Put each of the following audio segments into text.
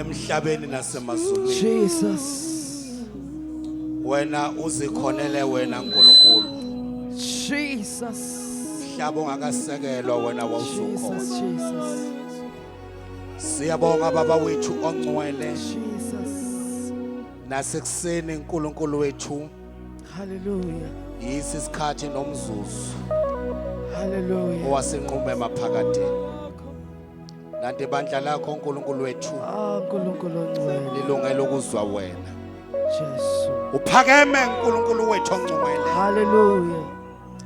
Emhlabeni nasemazulwini. Jesus. Wena uzikhonele wena Nkulunkulu. Jesus. Mhlaba ongakasekelwa wena wawusukhona. Jesus, Jesus. Siyabonga baba wethu ongcwele. Jesus. Nasekuseni uNkulunkulu wethu. Hallelujah. Yisi isikhathi nomzuzu. Hallelujah. Owasinqume emaphakadeni. Nanti ibandla lakho uNkulunkulu wethu. Ah, uNkulunkulu ongcwele. Lilungele ukuzwa wena. Jesu. Uphakeme uNkulunkulu wethu ongcwele. Hallelujah.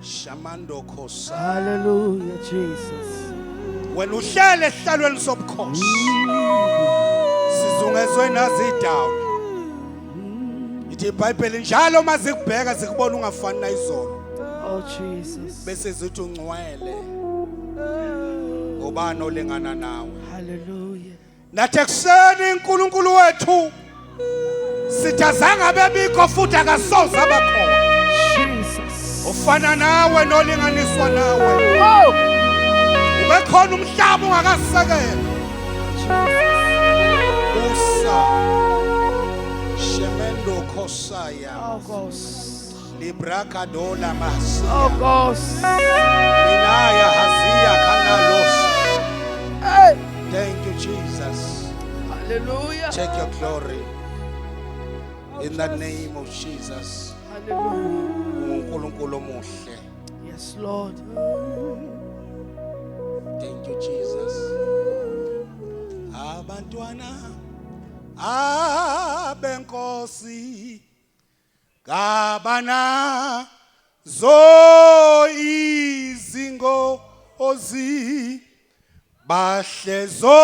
Shamando khosa. Hallelujah, Jesus. Wena uhlele esihlalweni sobukhosi. Sizungezwe nazidawo. Ithi iBhayibheli njalo uma zikubheka zikubona ungafani nayizolo. Oh Jesus. Bese zithi ungcwele. Ubani olingana nawe? Hallelujah. Nathi ekuseni uNkulunkulu wethu sithi azange abebikho futhi akasoze abakhona. Jesus. Ufana nawe nolinganiswa nawe. Oh. Ubekhona umhlaba ungakasekelwa. Usa Shemendo Kosaya. Oh Nkosi. Librakadola Masia. Oh Nkosi. Minaya Hazia Kanalos. Hey. Thank you, Jesus. Hallelujah. Take your glory. In the name of Jesus. Hallelujah. uNkulunkulu omuhle. Yes, Lord. Thank you, Jesus. Abantwana abenkosi kabana zo izingozi bahlezo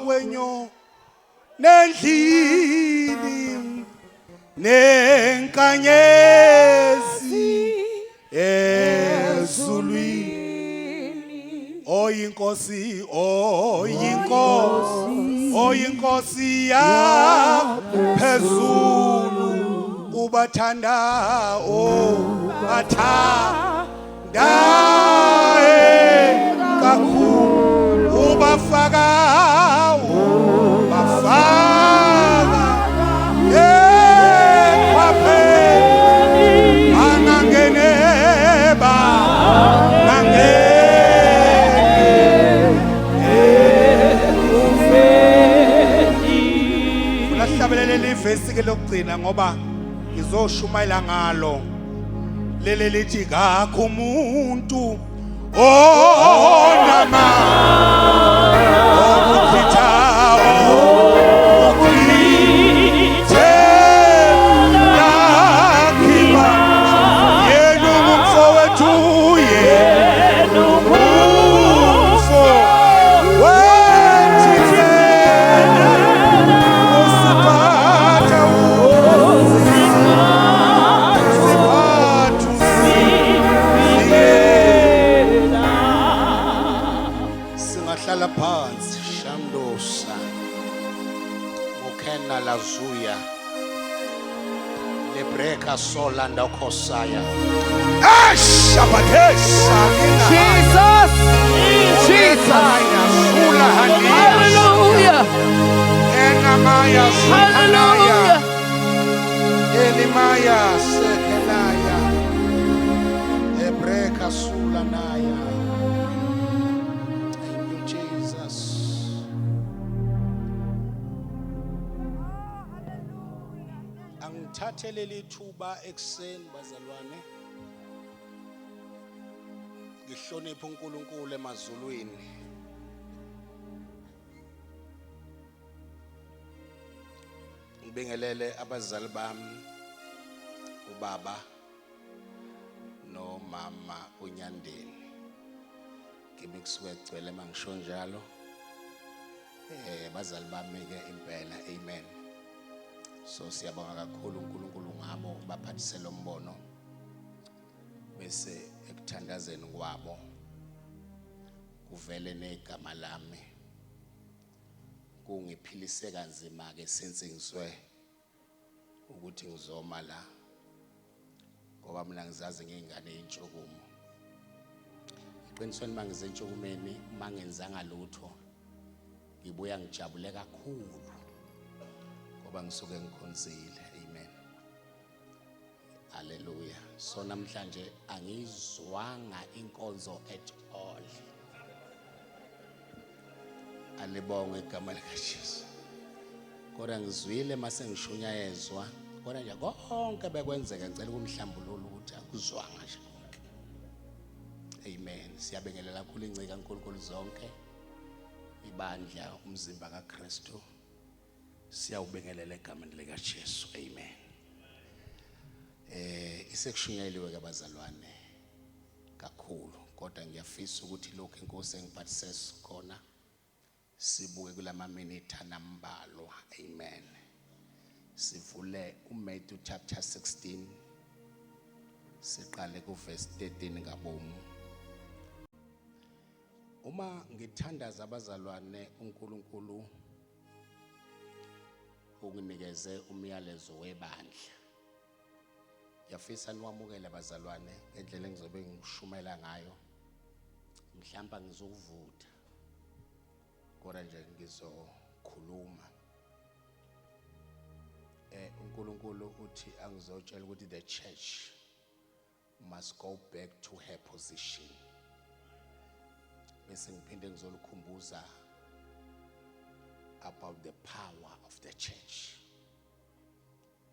wenyo nendlini nenkanyezi ezulwini oyinkosi oyinkosi oyinkosi yaphezulu ubathanda obathanda kakhulu ubafaka ubafaka ekhwapheni angangene bangangene Ulahlabelele ivesi ke lokugcina ngoba ngizoshumayela ngalo. Leli lithi kakho umuntu onama okuchitha okuchithe yakhiba yena ungumfowethu yena ungumfowethu usiphatha usiphatha singahlala phansi shandosa ukhena lazuya lebreka sola ndokosaya eshabadesa Jesus. Jesus. sula handia Hallelujah. enamaya sukanaya Hallelujah. elimaya sekenaya ebreka sula naya. Thank you, Jesus. Angithathe leli thuba ekuseni bazalwane ngihloniphe uNkulunkulu emazulwini. Ngibingelele abazali bami ubaba nomama uNyandeni. Kimi kusuke kugcwele mangisho njalo. Bazali bami ke impela, amen. So siyabonga kakhulu uNkulunkulu ngabo baphathise lo mbono. Bese ekuthandazeni kwabo kuvele negama lami. Kungiphilise kanzima ke since ngizwe ukuthi ngizoma la. Ngoba mina ngizazi ngiyingane yentshukumo. Eqinisweni mangize entshukumeni mangenzanga lutho. Ngibuya ngijabule kakhulu ngoba ngisuke ngikhonzile. Amen. Haleluya. So namhlanje angizwanga inkonzo at all. Alibongwe igama likaJesu. Kodwa ngizwile mase ngishunyayezwa, kodwa nje konke bekwenzeka ngicela ukunihlambulula ukuthi akuzwanga nje konke. Amen. Siyabingelela kakhulu incika kaNkulunkulu zonke. Ibandla umzimba kaKristu siyawubingelela egameni likaJesu. Amen. Isekushunyayeliwe ke bazalwane kakhulu, kodwa ngiyafisa ukuthi lokhu inkosi engiphathise khona sibuke kulama minute anambalwa. Amen. Sivule uMatthew chapter 16 siqale ku verse 13 ngabomu. Uma ngithandaza abazalwane, uNkulunkulu unginikeze umyalezo webandla. Ngiyafisa niwamukele bazalwane ngendlela engizobe ngishumela ngayo. Mhlawumbe ngizokuvutha kodwa nje ngizokhuluma. UNkulunkulu uthi angizotshela ukuthi the church must go back to her position. Bese ngiphinde ngizolikhumbuza about the power of the church.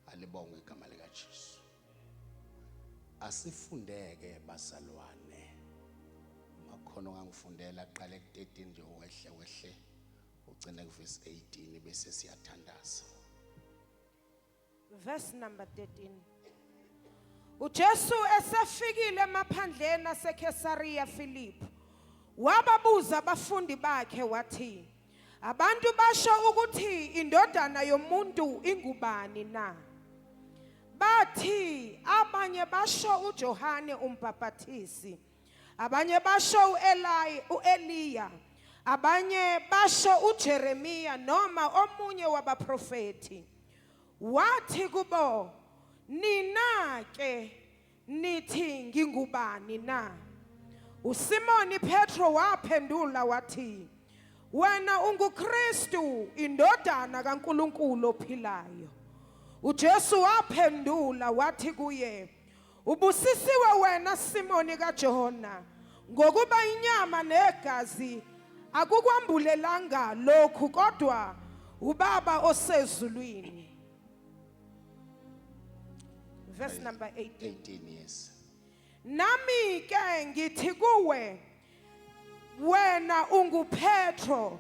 Alibongwe igama likaJesu. Asifundeke bazalwane. Makhono ngangifundela aqale ku-13 nje wehle wehle ugcine kuvesi 18 bese siyathandaza. Verse number 13. UJesu esefikile emaphandleni aseKhesariya Philip, wababuza abafundi bakhe wathi, abantu basho ukuthi indodana yomuntu ingubani na? Bathi abanye basho uJohane umbhaphathisi, abanye basho uEli uEliya, abanye basho uJeremiya noma omunye wabaprofeti. Wathi kubo, nina ke nithi ngingubani na? uSimoni Petro waphendula wathi, wena unguKristu indodana kaNkulunkulu ophilayo. uJesu waphendula wathi kuye, ubusisiwe wena Simoni kaJona, ngokuba inyama negazi akukwambulelanga lokhu, kodwa uBaba osezulwini. Verse number 18. 18 yes. Nami ke ngithi kuwe, wena unguPetro,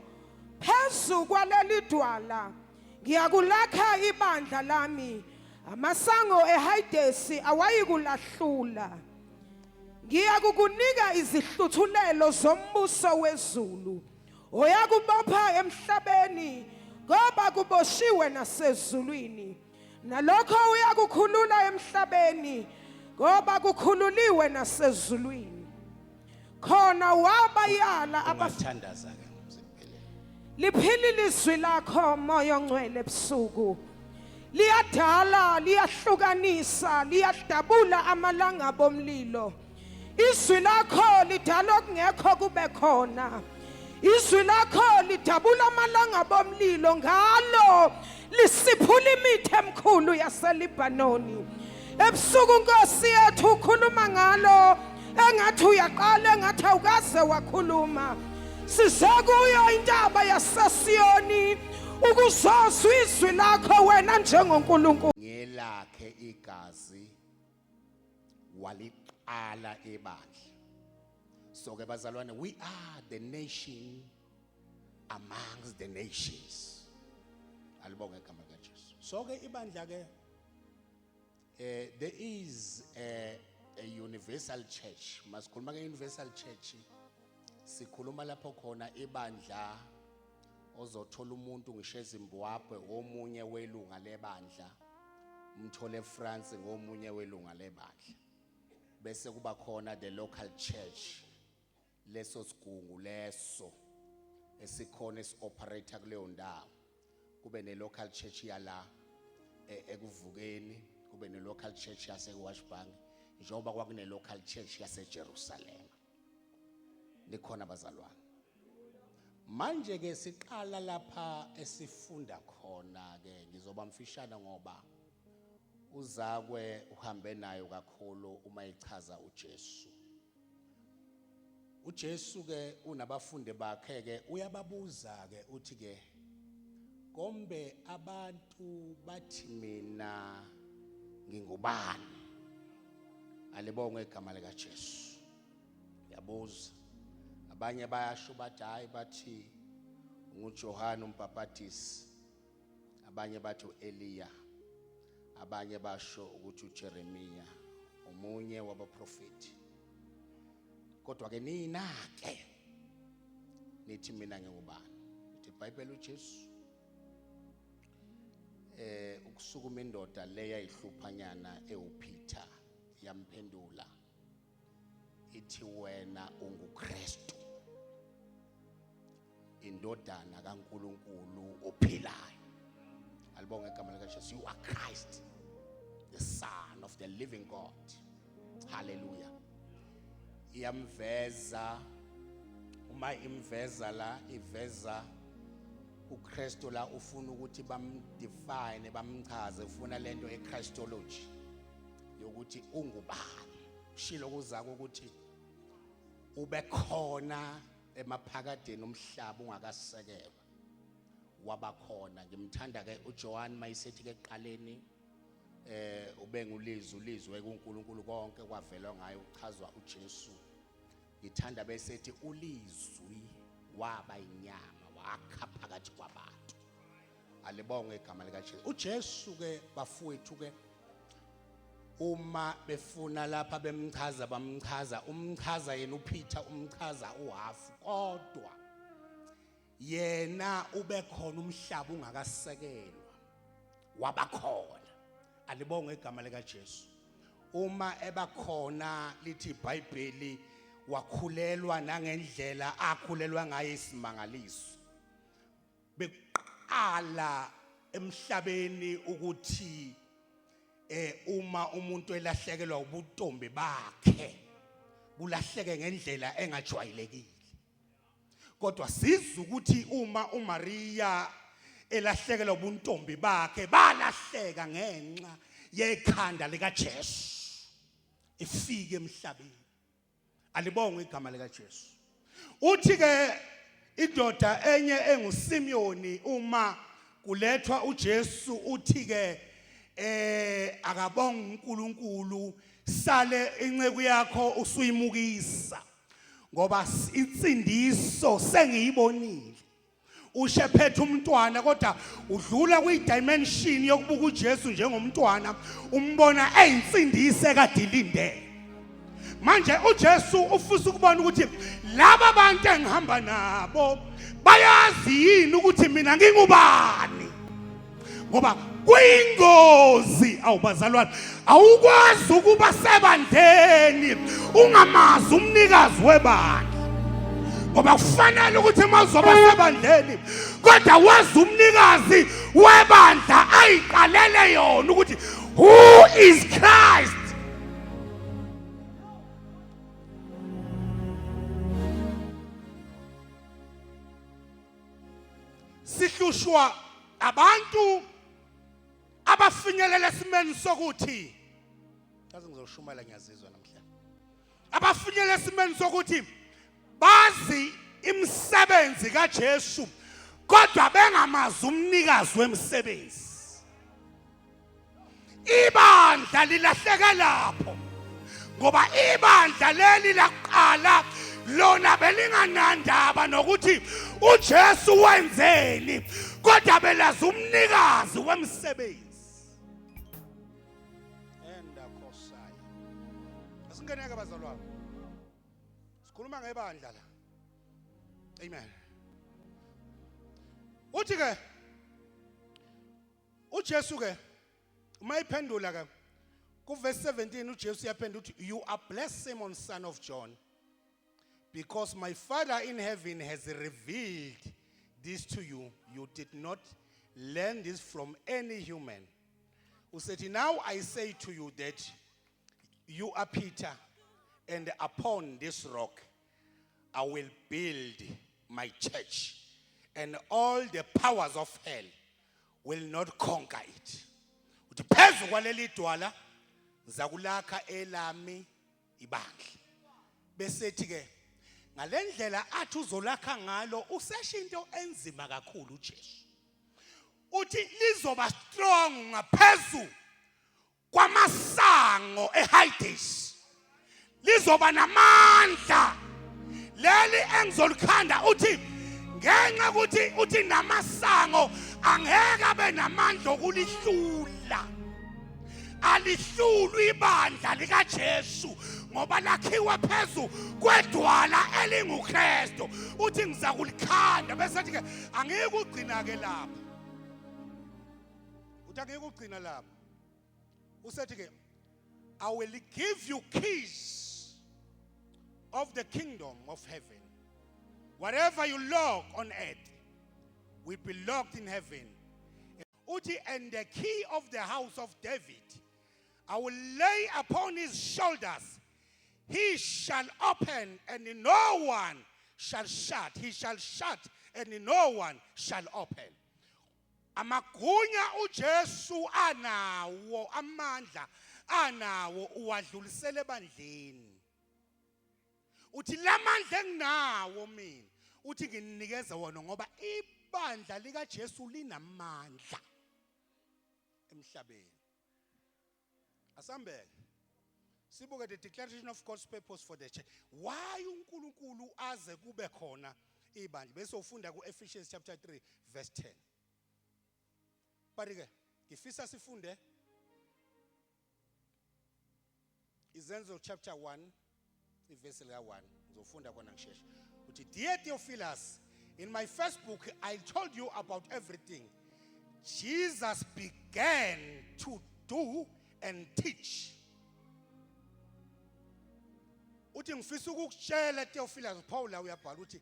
phezu kwaleli dwala ngiyakulakha ibandla lami, amasango eHayidesi awayikulahlula. Ngiyakukunika izihluthulelo zombuso wezulu, oyakubopha emhlabeni ngoba kuboshiwe nasezulwini, nalokho uyakukhulula emhlabeni ngoba kukhululiwe nasezulwini. Khona wabayala Ungathandaza ke ngiziphelele. Liphilile izwi lakho Moya oNgcwele ebusuku. Liyadala, liyahlukanisa, liyadabula amalangabi omlilo. Izwi lakho lidala okungekho kube khona. Izwi lakho lidabula amalangabi omlilo, ngalo lisiphula imithi emikhulu yaseLibanoni. Ebusuku Nkosi yethu ukhuluma ngalo engathi uyaqala, engathi awukaze wakhuluma. Size kuyo intaba yaseSiyoni ukuzozwa izwi lakho wena njengoNkulunkulu. Ngelakhe igazi waliqala ibandla. So ke bazalwane, we are the nation amongst the nations. Alibonge igama likaJesu. So ke ibandla ke there is a universal church. Masikhuluma ke universal church, sikhuluma lapho khona ibandla ozothola umuntu ngisho eZimbabwe omunye welunga lebandla, umthole eFrance ngomunye welunga lebandla, bese kuba khona the local church, leso sigungu leso esikhona esi-operate kuleyo ndawo, kube ne local church yala ekuvukeni, kube ne local church yase Washbank, njengoba kwakune local church yase Jerusalem. Nikhona bazalwane? Manje ke siqala lapha esifunda khona ke. Ngizoba mfishane ngoba uzakwe uhambe nayo kakhulu uma echaza uJesu. UJesu ke unabafundi bakhe ke, uyababuza ke, uthi ke, "Kombe abantu bathi mina ngingubani?" Alibongwe igama lika Jesu. Yabuza, abanye bayasho bathi, hayi, bathi nguJohane umbhaphatisi, abanye bathi uEliya, abanye basho ukuthi uJeremiya, omunye wabaprofeti. Kodwa ke nina ke nithi mina ngingubani? Ithi iBhayibheli, uJesu ukusukuma indoda leya ihluphanyana ewuPeter, yamphendula ithi, "Wena unguKristu, indodana kaNkuluNkulu ophilayo." Alibonge igama likaJesu. You are Christ, the Son of the living God. Hallelujah. Iyamveza. Uma imveza la, iveza uKristu la, ufuna ukuthi bamdefine, bamchaze, ufuna lento eChristology yokuthi ungubani. Shilo kuzako ukuthi ube khona emaphakadeni umhlaba ungakasekelwa, wabakhona. Ngimthanda ke uJohn mayisethi ke eqaleni ube ngulizwi, ulizwe kuNkulunkulu, konke kwavelwa ngayo, uchazwa uJesu. Ngithanda besethi ulizwi waba inyama, wakha phakathi kwabantu. Alibonge igama likaJesu. UJesu ke, bafowethu ke, uma befuna lapha bemchaza, bamchaza, umchaza yena uPeter, umchaza uhalf, kodwa yena ube khona umhlaba ungakasekelwa, wabakhona. Alibonge igama likaJesu. Uma ebakhona, lithi iBhayibheli, wakhulelwa nangendlela akhulelwa ngayo isimangaliso bekuqala emhlabeni ukuthi uma umuntu elahlekelwa ubuntombi bakhe, bulahleke ngendlela engajwayelekile. Kodwa sizwe ukuthi uma uMaria elahlekelwa ubuntombi bakhe, balahleka ngenxa yekhanda likaJesu ifike emhlabeni. Alibongwe igama likaJesu. Uthi ke indoda enye enguSimiyoni, uma kulethwa uJesu, uthi ke akabonga uNkulunkulu, "Sale inceku yakho usuyimukisa, ngoba insindiso sengiyibonile." Ushephethe umntwana, kodwa udlula kwi-dimension yokubuka uJesu njengomntwana, umbona eyinsindiso ekade ilindele. Manje uJesu ufisa ukubona ukuthi laba bantu engihamba nabo bayazi yini ukuthi mina ngingubani, ngoba kuyingozi. Awubazalwane, awukwazi ukuba sebandleni ungamazi umnikazi webandla, ngoba kufanele ukuthi uma uzoba sebandleni kodwa wazi umnikazi webandla ayiqalele yona ukuthi who is Christ. Sihlushwa abantu abafinyelela esimeni sokuthi, yazi ngizoshumela, ngiyazizwa namhlanje, abafinyelela esimeni sokuthi bazi imisebenzi kaJesu kodwa bengamazi umnikazi wemisebenzi. Ibandla lilahleke lapho, ngoba ibandla leli laqala lona belinganandaba nokuthi uJesu wenzeni, kodwa belazi umnikazi wemsebenzi. Enda khosaya asingeneke, bazalwane, sikhuluma ngebandla la. Amen. Uthi ke uJesu ke, uma iphendula ke kuverse 17, uJesu uyaphendula uthi, "You are blessed, Simon, son of John, because my Father in heaven has revealed this to you. You did not learn this from any human." Usethi, "Now I say to you that you are Peter, and upon this rock I will build my church and all the powers of hell will not conquer it. Uthi phezu kwaleli dwala ngizakulakha elami ibandla. Bese ethi ke ngalendlela athi uzolakha ngalo, usesho into enzima kakhulu uJesu. Uthi lizoba strong ngaphezu kwamasango eHades, lizoba namandla leli engizolikhanda. Uthi ngenxa ukuthi uthi namasango angeke abe namandla okulihlula. Alihlulwa ibandla likaJesu ngoba lakhiwe phezu kwedwala elinguKristu. Uthi ngiza kulikhanda. Bese ethi ke angikugcina ke lapho, uthi angikugcina lapho. Usethi ke, "I will give you keys of the kingdom of heaven. Whatever you lock on earth will be locked in heaven." Uthi, "And the key of the house of David I will lay upon his shoulders. He shall open and no one shall shut. He shall shut and no one shall open." Amagunya uJesu anawo, amandla anawo, uwadlulisele ebandleni. Uthi lamandla enginawo mina, uthi nginikeza wona ngoba ibandla likaJesu linamandla emhlabeni. Asambeke sibuke the declaration of God's purpose for the church, why uNkulunkulu aze kube khona ibandla, bese ufunda kuEphesians chapter 3 verse 10. But ke ngifisa sifunde Izenzo chapter 1, ivesi lika 1. Ngizofunda kona ngisheshe. Uthi, "Dear Theophilus, in my first book I told you about everything Jesus began to do and teach." Uthi ngifisa ukukutshela, Theophilus, Paul la uyabhala, uthi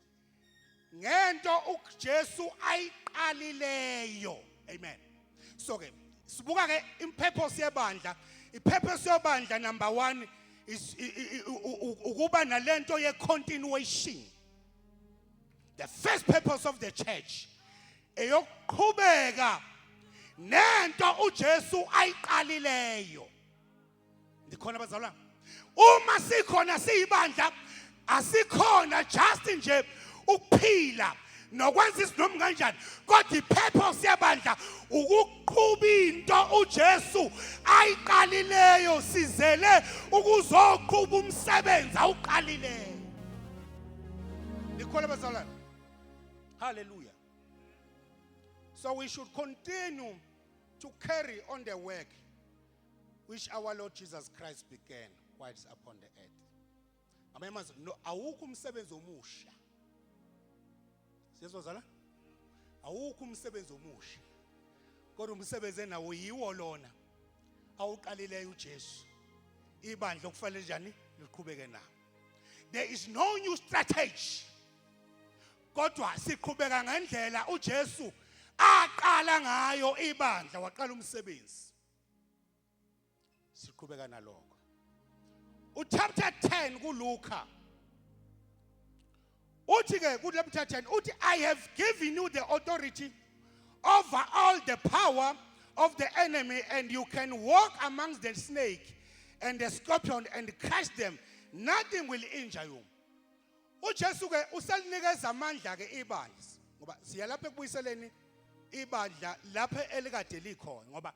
ngento uJesu ayiqalileyo. Amen. So ke sibuka ke impurpose yebandla. Ipurpose yebandla number 1 is ukuba nalento ye continuation. The first purpose of the church eyokuqhubeka nento uJesu ayiqalileyo. Ndikhona, bazalwane? Uma sikhona siyibandla, asikhona just nje ukuphila nokwenza isinoma kanjani, kodwa ipurpose yebandla ukuqhuba into uJesu ayiqalileyo. Sizele ukuzoqhuba umsebenzi awuqalileyo. Ndikhona, bazalwane? Hallelujah. So we should continue to carry on the work which our Lord Jesus Christ began whilst upon the earth. Ngamanye amazwi, no, awukho umsebenzi omusha. Siyezwazala? Awukho umsebenzi omusha, kodwa umsebenzi enawo yiwo lona awuqalileyo uJesu, ibandla okufanele njani liqhubeke nawo. There is no new strategy, kodwa siqhubeka ngendlela uJesu aqala ngayo ibandla, waqala umsebenzi, siqhubeka nalokho. Uchapter 10 kuLuka uthi ke, ku chapter 10 uthi, "I have given you the authority over all the power of the enemy, and you can walk amongst the snake and the scorpion and crush them. Nothing will injure you." UJesu ke uselinikeza amandla ke ibandla, ngoba siya lapha ekubuyiseleni ibandla lapha elikade likhona, ngoba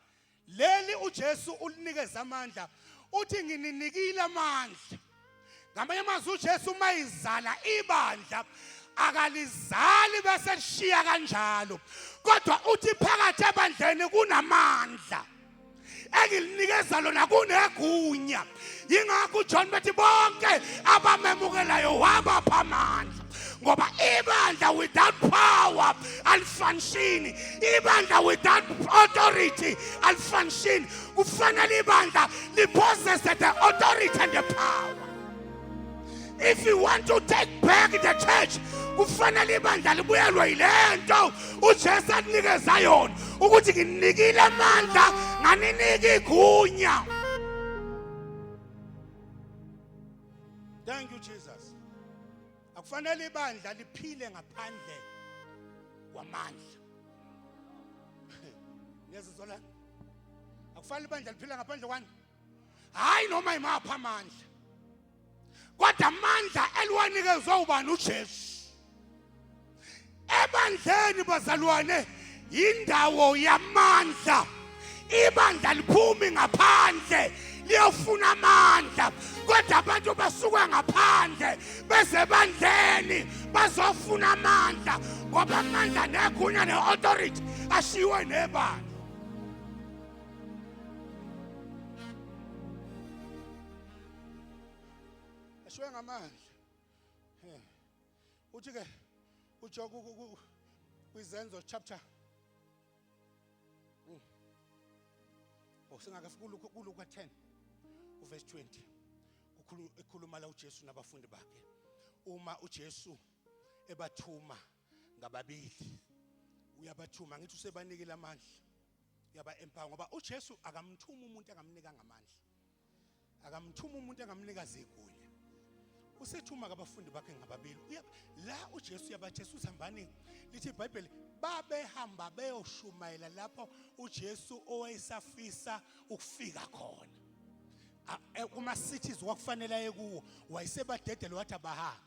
leli uJesu ulinikeza amandla. Uthi ngininikile amandla. Ngamanye amazwi, uJesu mayizala ibandla akalizali bese lishiya kanjalo, kodwa uthi phakathi ebandleni kunamandla engilinikeza lona, kunegunya. Yingakho uJohn bethi bonke abamemukelayo wabapha amandla, ngoba ibandla without power alifunctioni, ibandla without authority alifunctioni. Kufanele ibandla lipossess the authority and the power. If you want to take back the church, kufanele ibandla libuyelwe yilento uJesu akunikeza yona, ukuthi nginikile amandla, nganinika igunya. Thank you, Jesus. Akufanele ibandla liphile ngaphandle kwamandla. Niyazizwa la? Akufanele ibandla liphile ngaphandle kwani? Hayi noma imaphi amandla. Kodwa amandla eliwanikezwe ubani uJesu. Ebandleni bazalwane indawo yamandla. Ibandla liphumi ngaphandle liyofuna amandla kodwa abantu basuka ngaphandle bezebandleni bazofuna amandla ngoba amandla negunya ne-authority ashiwe nebandla. Ashiwe ngamandla. Uthi ke uJob kwizenzo chapter Oh singakafiki kuLuka 10 uverse 20 ekhuluma la uJesu nabafundi bakhe uma uJesu ebathuma ngababili uyabathuma ngithi usebanikile amandla uyaba empower ngoba uJesu akamthuma umuntu engamnikanga amandla akamthuma umuntu engamnika zigunya usethuma kabafundi bakhe ngababili la uJesu uyabathesa uthi hambani lithi iBhayibheli babehamba beyoshumayela lapho uJesu owayesafisa ukufika khona kuma cities kwakufanele aye kuwo wayesebadedele wathi abahambe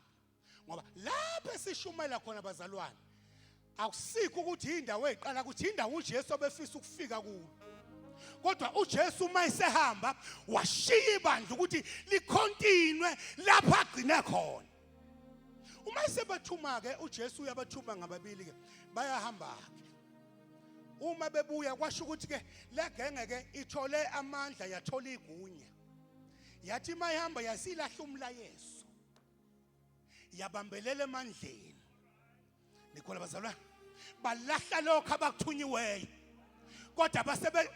ngoba lapho esishumayela khona bazalwane akusikho ukuthi indawo eziqala ukuthi indawo uJesu obefisa ukufika kuyo kodwa uJesu uma esehamba washiya ibandla ukuthi likhontinwe lapho agcine khona uma esebathuma ke uJesu uyabathuma ngababili ke bayahamba ke uma bebuya kwasho ukuthi ke legenge ke ithole amandla yathola igunya yathi mayihamba yasilahla umlayezo yabambelela emandleni nikhona bazalwane balahla lokho abakuthunyiweyo kodwa basebe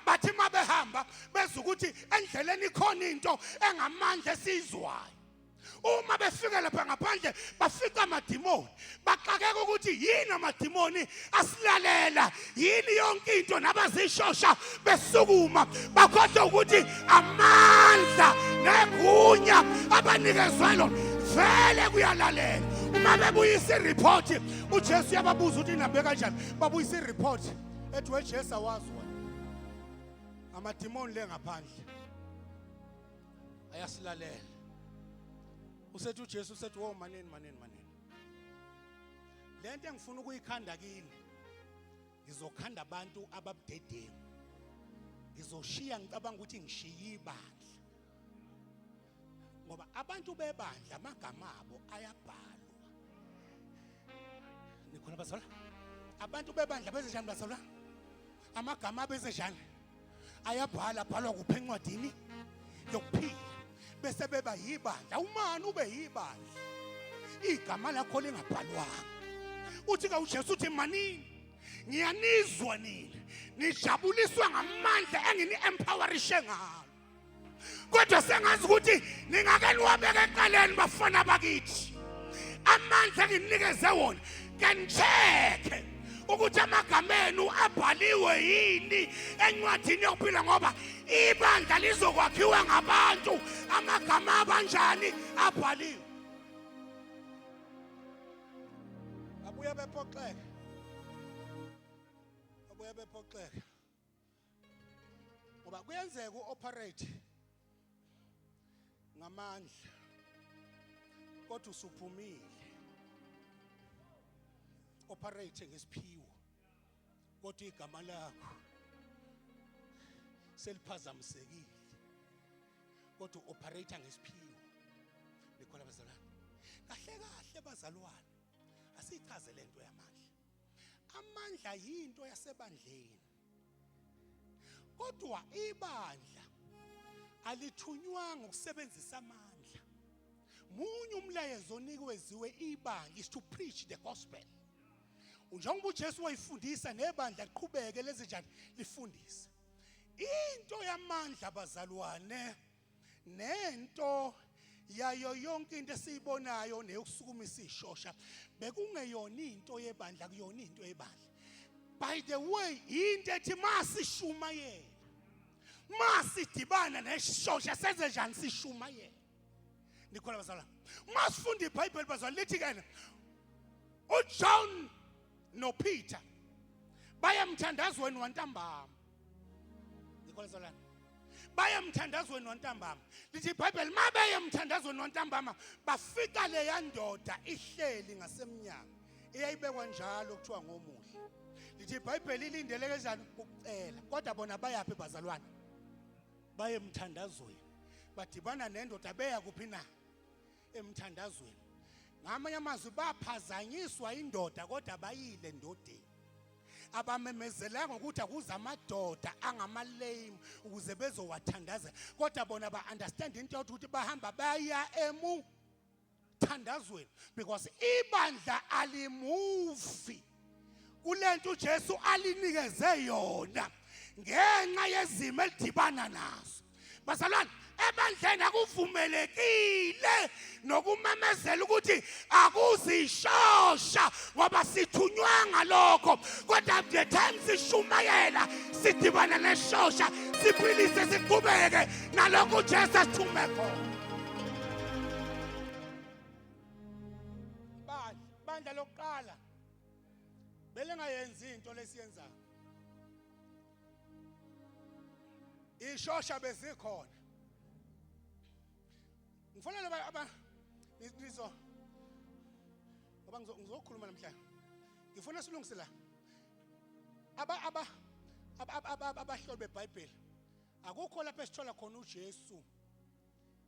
bathi mabehamba bezwa ukuthi endleleni ikhona into engamandla esizwayo uma befika lapha ngaphandle bafica amadimoni baxakeka ukuthi yini amadimoni asilalela yini yonke into nabazishosha besukuma bakhohlwa ukuthi amandla negunya abanikezwe lona vele kuyalalela uma bebuyisa ireport uJesu uyababuza ukuthi nihambe kanjani babuyisa ireport ethi weJesu awazi wena amadimoni le ngaphandle ayasilalela usethi uJesu usethi wo manini manini manini lento engifuna ukuyikhanda kini ngizokhanda abantu ababudedengu ngizoshiya ngicabanga ukuthi ngishiye ibandla ngoba abantu bebandla amagama abo ayabhalwa nikhona bazalwa abantu bebandla beze njani bazalwa amagama abo eze njani ayabhala abhalwa kuphi encwadini yokuphila bese beba yibandla umani ube yibandla igama lakho lingabhalwanga uthi ka uJesu uthi manini ngiyanizwa nina nijabuliswa ngamandla engini empowerishe ngawo kodwa sengazi ukuthi ningake niwabeke eqaleni bafana bakithi amandla enginikeze wona ke ukuthi amagama enu abhaliwe yini encwadini yokuphila ngoba ibandla lizokwakhiwa ngabantu amagama abanjani abhaliwe abuye bephoxeka abuye bephoxeka ngoba kuyenzeka uoperate ngamandla kodwa usuphumile operate ngesiphiwo kodwa igama lakho seliphazamisekile kodwa uoperate ngesiphiwo nikhona bazalwane kahle kahle bazalwane asichaze lento yamandla amandla yinto yasebandleni kodwa ibandla alithunywanga ukusebenzisa amandla munye umlayezo onikweziwe ibandla is to preach the gospel njengoba uJesu wayifundisa nebandla liqhubeke lezi njani lifundise into yamandla bazalwane nento yayo yonke into esiyibonayo neyokusukumisa ishosha bekungeyona into yebandla kuyona into yebandla by the way into ethi masishumayela masidibana neshosha senze njani sishumayela. Nikhona bazalwane? Masifunda iBhayibheli bazalwane, lithi ke uJohn noPeter baya emthandazweni wantambama. Nikhona bazalwane? Baya emthandazweni wantambama. Lithi iBhayibheli mabeye emthandazweni wantambama bafika leya ndoda ihleli ngasemnyango eyayibekwa njalo kuthiwa ngomuhle. Lithi iBhayibheli ilindele kanjani ukucela, kodwa bona bayaphi bazalwane? Baye emthandazweni, badibana nendoda beya kuphi na? Emthandazweni. Ngamanye amazwi baphazanyiswa indoda kodwa bayile endodeni. Abamemezelanga ukuthi akuze amadoda angamalame ukuze bezowathandaza, kodwa bona ba-understand into yokuthi bahamba baya emuthandazweni because ibandla alimuvi kulento uJesu alinikeze yona ngenxa yezimo elidibana nazo. Bazalwane, ebandleni akuvumelekile nokumemezela ukuthi akuzishosha ngoba sithunywanga lokho, kodwa the time sishumayela sidibana neshosha, siphilise, siqhubeke nalokho uJesu asithume khona. Bandla lokuqala belingayenzi into lesiyenzayo. Ishosha bezikhona. Ngifuna laba aba nizo ngoba ngizokhuluma namhlanje. Ngifuna silungise la. Aba aba abahloli beBhayibheli akukho lapho esithola khona uJesu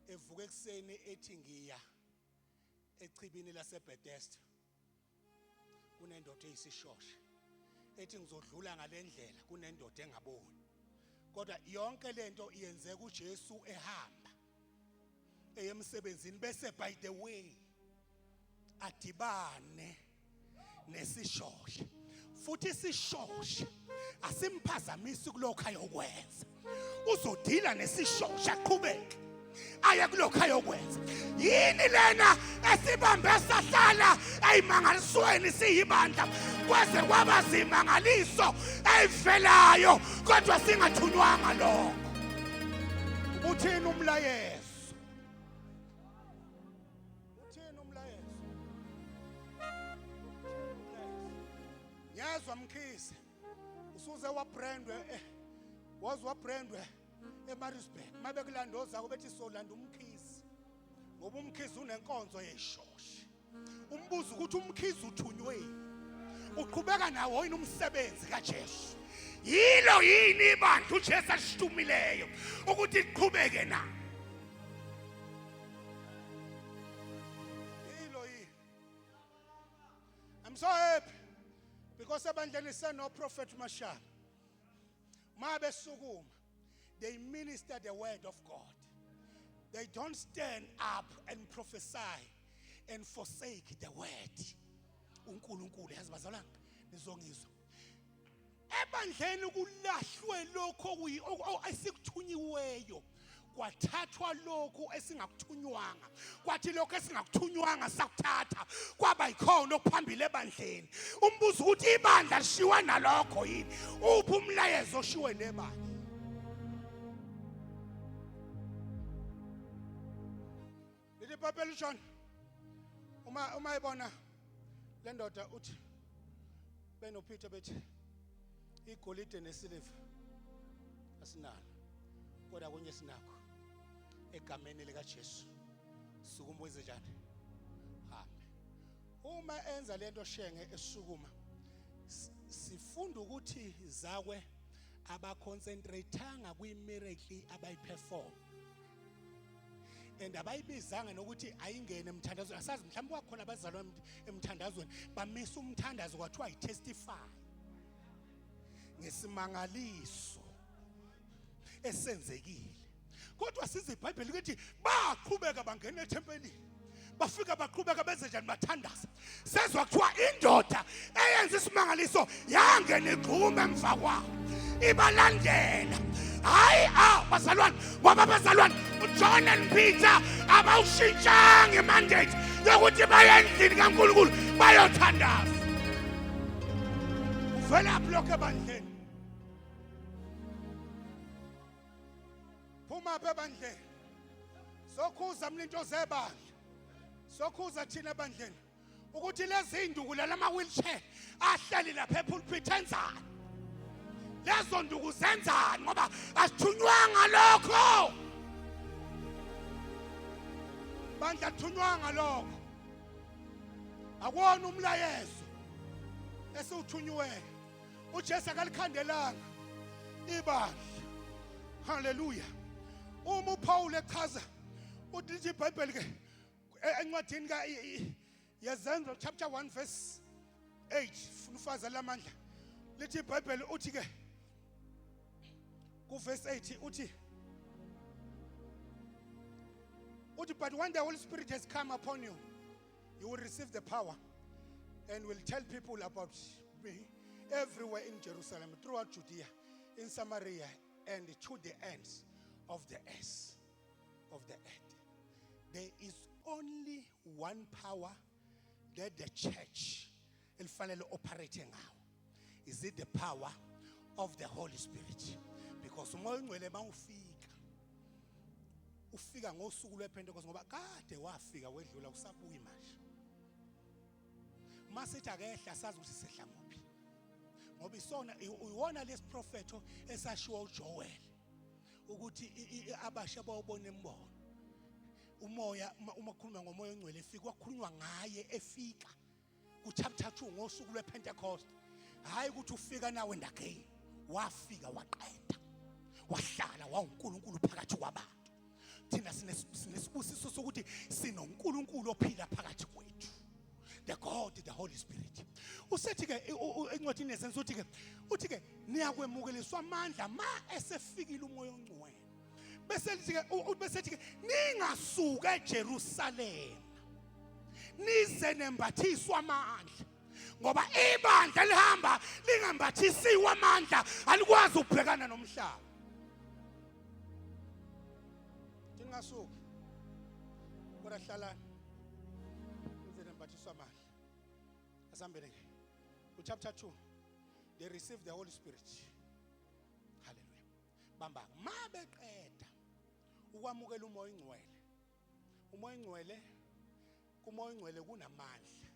evuka ekuseni ethi ngiya echibini laseBethesda kunendoda eyisishosha, ethi ngizodlula ngalendlela kunendoda engaboni. Kodwa yonke lento iyenzeka uJesu ehamba eyemsebenzini, bese by the way adibane nesishosha, futhi isishosha asimphazamisi kulokho ayokwenza. Uzodila nesishosha aqhubeke aye kulokho ayokwenza. Yini lena esibambe sahlala eyimangalisweni siyibandla kwaze kwaba zimangaliso eyivelayo kodwa singathunywanga lokho? Uthini umlayezo? Uthini umlayezo? Ngiyazwa Mkhize, usuze wabrandwe waze wabrandwe eMaritzburg, mabekulanda ozako bethi solanda uMkhize ngoba uMkhize unenkonzo yeshosha. Umbuzo ukuthi uMkhize uthunyweni, uqhubeka nawo yini umsebenzi kaJesu? Yilo yini ibandla uJesu asitumileyo ukuthi liqhubeke na? Yilo yini? I'm so happy because ebandleni seno prophet Mashaba. Mabesukuma they minister the word of God. They don't stand up and prophesy and forsake the word. uNkulunkulu yazi bazalwane, nizongizwa ebandleni kulahlwe lokho esikuthunyiweyo, kwathathwa lokhu esingakuthunywanga, kwathi lokho esingakuthunywanga sakuthatha kwaba yikhona okuphambili ebandleni. Umbuzo ukuthi ibandla lishiwe nalokho yini? Uphi umlayezo oshiwe nebandla? Lithi iBhayibheli John uma ibona le ndoda uthi benoPeter bethi igolide nesiliva asinalo, kodwa kunye sinakho, egameni likaJesu sukuma wenze njani, hambe. Uma enza lento shenge esukuma, sifunda ukuthi zakwe abaconcentratanga kwi-miracle abayiperform and abayibizanga nokuthi ayingene emthandazweni. Asazi mhlawumbe kwakhona abazalwa emthandazweni, bamisa umthandazo kwathiwa ayitestify ngesimangaliso esenzekile. Kodwa size iBhayibheli ukuthi baqhubeka bangena ethempelini, bafika baqhubeka benze njani, bathandaza. Sezwa kuthiwa indoda eyenza isimangaliso yangena igxuma emva kwawo ibalandela. Hayi, ah bazalwane, ngoba bazalwane uJohn and Peter abawushintshanga imandate yokuthi baye endlini kaNkulunkulu bayothandaza. Uvelaphi lokho ebandleni? Phuma apha ebandleni. Sokhuza mlinto zebandla. Sokhuza thina ebandleni ukuthi lezi induku lama wheelchair ahleli lapha epulpit enzani? Lezo nduku zenzani ngoba asithunywanga lokho. Bandla thunywanga lokho. Akuwona umlayezo esiwuthunyiweyo. uJesu akalikhandelanga ibandla. Haleluya. Uma uPaul echaza uthi lithi iBhayibheli ke encwadini ka yezenzo chapter 1 verse 8 funa ufaza lamandla lithi iBhayibheli uthi ke ku verse 8 uthi uthi but when the Holy Spirit has come upon you you will receive the power and will tell people about me everywhere in Jerusalem, throughout Judea, in Samaria, and to the ends of the earth. Of the earth. There is only one power that the church elifanele operate ngawo. Is it the power of the Holy Spirit? Because umoya ongcwele mawufika ufika ngosuku lwePentecost ngoba kade wafika wedlula usabuyi manje. Masithi akehla sazi ukuthi sehla kuphi. Ngoba isona iwona lesiprofetho esashiwo uJoel ukuthi abasha bawubona imbono. Umoya uma kukhuluma ngomoya ongcwele efika kwakhulunywa ngaye efika kuchapter 2 ngosuku lwePentecost. Hayi ukuthi ufika nawe and again. Wafika waqeda. Wahlala wawuNkulunkulu phakathi kwabantu. Thina sinesibusiso sokuthi sinoNkulunkulu ophila phakathi kwethu. The God, the Holy Spirit. Usethi ke encwadini yesenzo uthi ke uthi ke niyakwemukeliswa amandla ma esefikile umoya ongcwele. Bese lithi ke bese ethi ke ningasuka eJerusalema. Nize nembathiswa amandla. Ngoba ibandla lihamba lingambathisiwe amandla alikwazi ukubhekana nomhlaba. Ningasuki. Kodwa hlalani. Nize nembathiswa amandla. Asambele ke. Ku chapter 2 they received the Holy Spirit. Hallelujah. Bamba mabeqeda ukwamukela umoya ongcwele. Umoya ongcwele kumoya ongcwele kunamandla.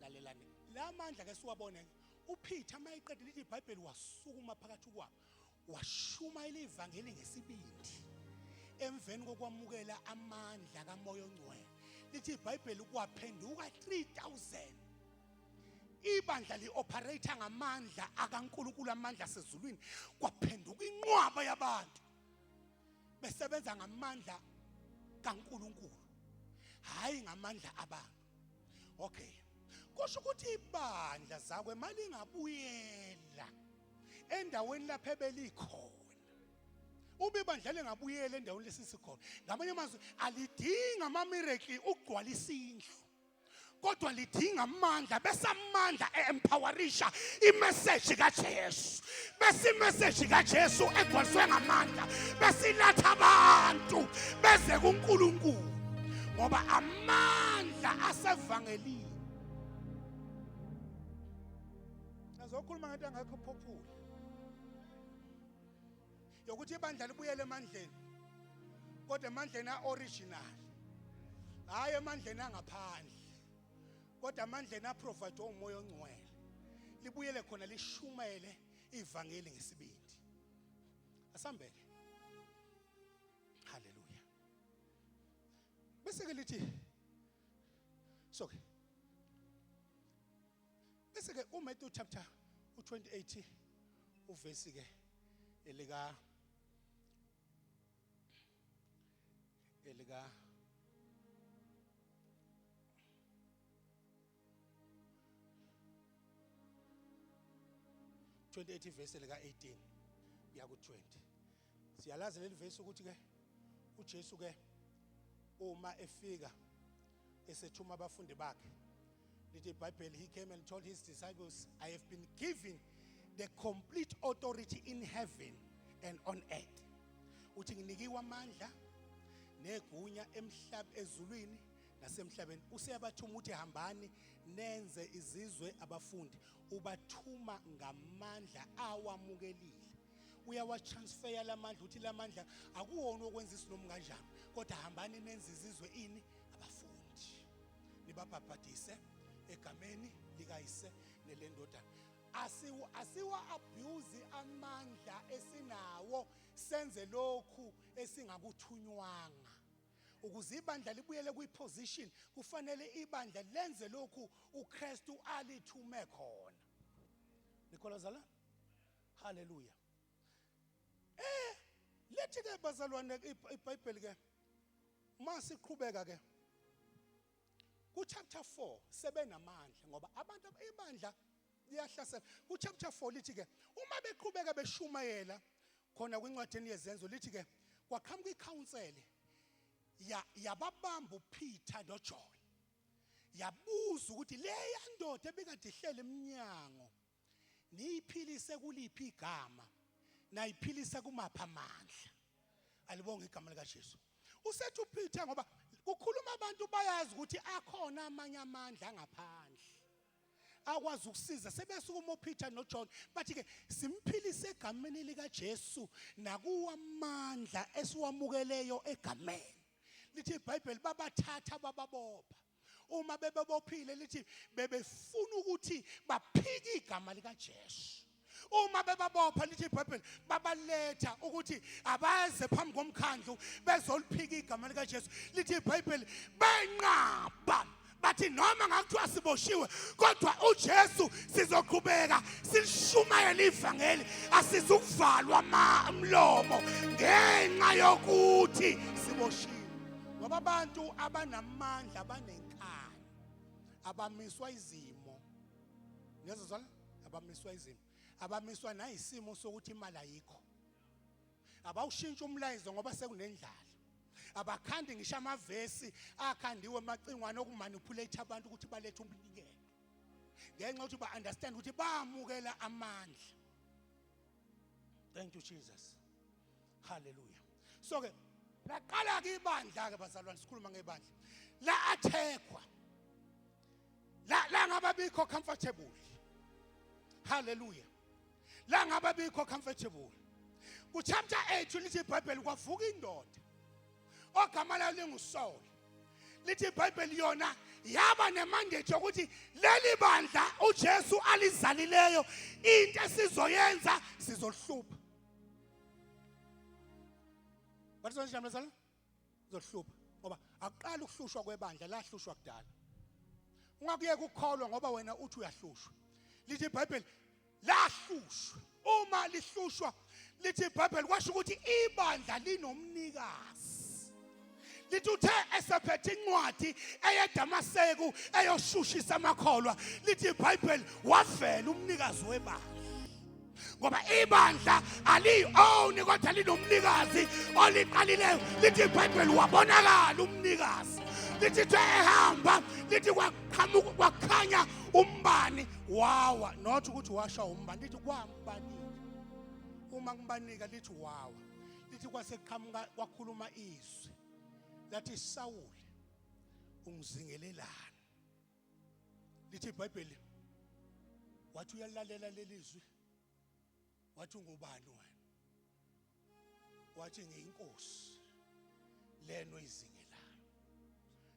Lalelani. La mandla ke siwabone uPeter mayiqeda lithi iBhayibheli wasukuma phakathi kwabo washumayela ivangeli ngesibindi emveni kokwamukela amandla kamoya ongcwele. Lithi iBhayibheli kwaphenduka 3000 ibandla li-operate ngamandla akaNkulunkulu amandla asezulwini kwaphenduka inqwaba yabantu besebenza ngamandla kaNkulunkulu hayi ngamandla abantu. Okay, kusho ukuthi ibandla zakwe malingabuyela endaweni lapho ebelikhona uma ibandla lingabuyela endaweni lesisikhona ngamanye amazwi alidinga ama-miracle ukugcwalisa indlu kodwa lidinga amandla bese amandla e-empowerisha imessage kaJesu bese imessage kaJesu egcwaliswe ngamandla bese ilatha abantu beze kuNkulunkulu ngoba amandla asevangelini. Azokhuluma ngento engekho popular yokuthi ibandla libuyele emandleni kodwa emandleni a-original hhayi emandleni angaphandle kodwa amandleni aprovide umoya ongcwele libuyele khona lishumayele ivangeli ngesibindi. Asambeke. Haleluya. Bese ke lithi so ke bese ke uMatthew chapter u28 uvesi ke elika elika 28 verse lika 18 kuya ku 20. Siyalazi leli verse ukuthi ke uJesu ke uma efika esethuma abafundi bakhe lithi iBhayibheli he came and told his disciples, I have been given the complete authority in heaven and on earth. Uthi nginikiwe amandla negunya emhlaba ezulwini nasemhlabeni. Useyabathuma ukuthi hambani nenze izizwe abafundi. Ubathuma ngamandla awamukelile. Uyawatransferya lamandla, uthi lamandla akuwona okwenza isinoma kanjani, kodwa hambani nenze izizwe ini abafundi, nibabhabhadise egameni likaYise nelendodana. Asiwa abuse amandla esinawo, senze lokhu esingakuthunywanga. Ukuze ibandla libuyele kwiposition, kufanele ibandla lenze lokhu uKristu alithume khona. Nikhona zala? Haleluya. Lethi ke bazalwane iBhayibheli ke, masiqhubeka ke ku chapter 4, sebenamandla ngoba abantu ibandla liyahlasela. Ku chapter 4 lithi ke, uma beqhubeka beshumayela khona kwincwadini yeZenzo, lithi ke kwaqhamuka icouncil ya yababamba uPeter noJohn, yabuza ukuthi leya ndoda ebikade ihlele eminyango niyiphilise kuliphi igama, nayiphilisa kumapha amandla? Alibonge igama likaJesu. Usethi uPeter, ngoba kukhuluma abantu bayazi ukuthi akhona amanye amandla angaphandle akwazi ukusiza, sebesukuma uPeter noJohn bathi ke, simphilise egameni likaJesu nakuwa amandla esiwamukeleyo egameni. Lithi iBhayibheli babathatha bababopha. Uma bebebophile, lithi bebefuna ukuthi baphike igama likaJesu. Uma bebabopha, lithi iBhayibheli babaletha ukuthi abaze phambi komkhandlu bezoliphika igama likaJesu. Lithi iBhayibheli benqaba, bathi noma ngakuthiwa siboshiwe, kodwa uJesu sizoqhubeka silishumayela ivangeli, asizukuvalwa umlomo ngenxa yokuthi siboshiwe. Ngoba abantu abanamandla banenkani, abamiswa izimo. Ngiyazizwa, abamiswa izimo, abamiswa nayisimo sokuthi imali ayikho. Abawushintsha umlayezo ngoba sekunendlala. Abakhandi ngisho amavesi akhandiwe emacingwane okumanipulate abantu ukuthi balethe umnikelo, ngenxa yokuthi ba-understand ukuthi bamukela amandla. Thank you, Jesus. Hallelujah. So ke laqala ke ibandla ke bazalwane, sikhuluma ngebandla la athekwa la ngababikho comfortable. Hallelujah. La ngababikho comfortable. Ku chapter 8 lithi iBhayibheli kwavuka indoda ogama layo linguSaul. Lithi iBhayibheli yona yaba nemandate yokuthi leli bandla uJesu alizalileyo, into esizoyenza sizohlupha. Bathi njani bazalwane? Sizohlupha ngoba akuqala ukuhlushwa kwebandla, lahlushwa kudala. Ungakuyeka ukukholwa ngoba wena uthi uyahlushwa. Lithi iBhayibheli lahlushwa. Uma lihlushwa, lithi iBhayibheli kwasho ukuthi ibandla linomnikazi. Lithi uthe esephethe incwadi eyeDamaseku eyoshushisa amakholwa, lithi iBhayibheli wavela umnikazi webandla, ngoba ibandla aliyi-own kodwa linomnikazi oliqalileyo. Lithi iBhayibheli wabonakala umnikazi. Lithi the ehamba, lithi kwaqhamuka kwakhanya umbani, wawa. Not ukuthi washa umbani, lithi kwambanika. Uma kubanika, lithi wawa. Lithi kwase qhamuka kwakhuluma izwi, lathi, "Sawuli, ungizingelelani?" Lithi iBhayibheli wathi uyalalela lelizwi, wathi, "Ungubani wena?" Wathi, "Ngiyinkosi leno izingelayo."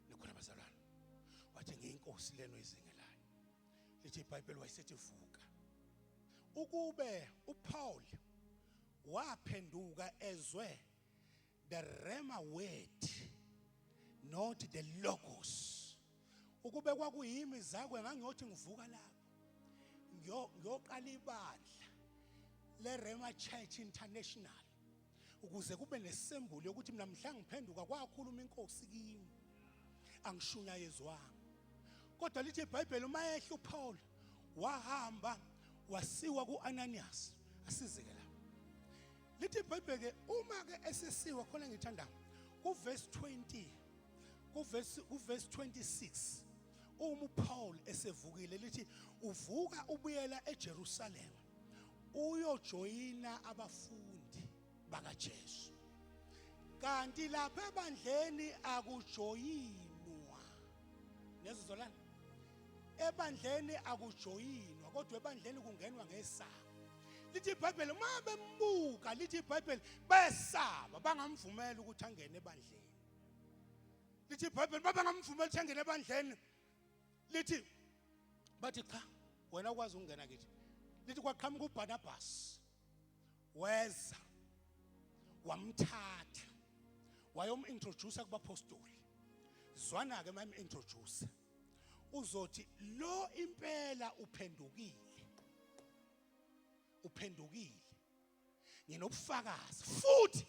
Nikhona bazalwane? Wathi, "Ngiyinkosi leno izingelayo." Lithi iBhayibheli wayesethi, "Vuka." Ukube uPaul waphenduka ezwe the rhema word, not the logos, ukube kwakuyimi zakwe, ngangiyothi ngivuka lapho ngiyoqala ibandla le-Rhema Church International, ukuze kube nesembulo yokuthi mina mhla ngiphenduka kwakhuluma inkosi kimi, angishunyayezwanga. Kodwa lithi iBhayibheli uma ehla uPaul wahamba wasiwa kuAnanias. Asizeke la. Lithi iBhayibheli ke, uma ke esesiwa khona, ngithanda kuverse 20, kuverse 26, uma uPaul esevukile, lithi uvuka ubuyela eJerusalem uyojoyina abafundi bakaJesu. Kanti lapha ebandleni akujoyinwa, nezizolana ebandleni akujoyinwa, kodwa ebandleni kungenwa ngesango. Lithi iBhayibheli uma bembuka, lithi iBhayibheli besaba bangamvumela ukuthi angene ebandleni. Lithi iBhayibheli babangamvumela ukuthi angene ebandleni. Lithi bathi cha, wena ukwazi ukungena kithi. Lithi kwaqhamuka uBarnabas, weza wamthatha wayom-introduce kubapostoli. Zwana ke mayim-introduce, uzothi lo impela uphendukile, uphendukile, nginobufakazi futhi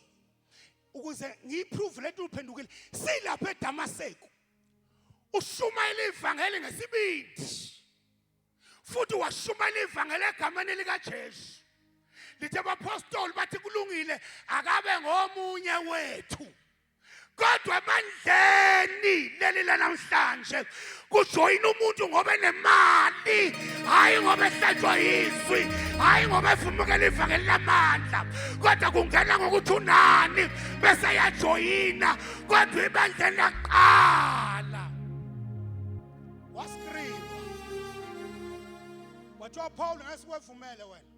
ukuze ngiyiprove lento uphendukile. Silapha eDamaseko ushumayela ivangeli ngesibindi, futhi washumayela ivangeli egameni likaJesu. Lithe abapostoli bathi kulungile, akabe ngomunye wethu. Kodwa ebandleni leli lanamhlanje kujoyina umuntu ngoba enemali, hayi ngoba ehlatshwa yizwi, hayi ngoba evumukela ivangeli lamandla, kodwa kungena ngokuthi unani bese yajoyina. Kodwa ibandleni laqala wascreenwa, wathiwa Paul, ngeke sikwevumele wena,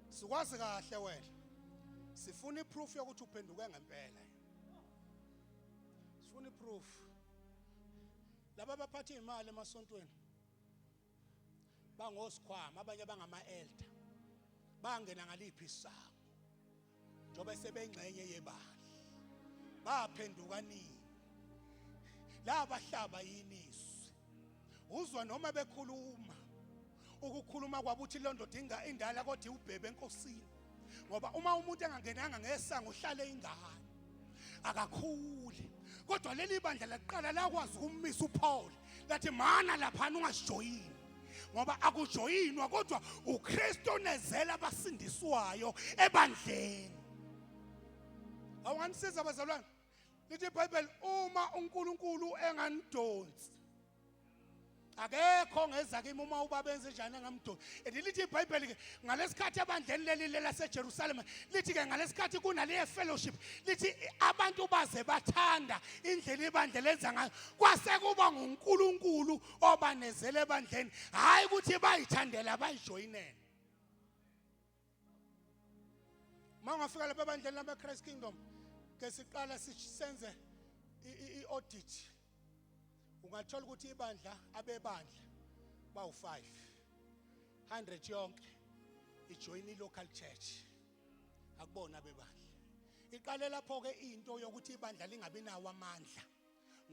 sikwazi kahle wena, sifuna iproof yokuthi uphenduke ngempela, sifuna iproof. Laba abaphatha imali emasontweni bangosikhwama, abanye bangama-elder, bangena ngaliphi isango njengoba sebengxenye yebandla? Baphenduka nini? Laba hlaba yini izwi? Uzwa noma bekhuluma, ukukhuluma kwabo uthi londoda inga indala kodwa iwubhebe enkosini, ngoba uma umuntu engangenanga ngesango uhlale ingane, akakhuli. Kodwa leli bandla laqala lakwazi ukumisa uPaul, lathi mana laphana, ungasijoyini, ngoba akujoyinwa, kodwa uKristu onezela abasindiswayo ebandleni. Awunganisiza bazalwane? Lithi iBhayibheli uma uNkulunkulu enganidonsi, akekho ongeza kimi uma ubaba enze njani engamdonsi. And lithi iBhayibheli ke ngalesikhathi ebandleni leli laseJerusalem, lithi ke ngalesikhathi kunaleyo fellowship, lithi abantu baze bathanda indlela ibandla lenza ngayo, kwase kuba nguNkulunkulu obanezele ebandleni, hayi ukuthi bayithandela bayijoyinela. Uma ungafika lapha ebandleni lama Christ Kingdom ke siqala senze i-audit, ungathola ukuthi ibandla, abebandla bawu-5 100 yonke ijoin i-local church, akubona abebandla. Iqale lapho ke into yokuthi ibandla lingabi nawo amandla,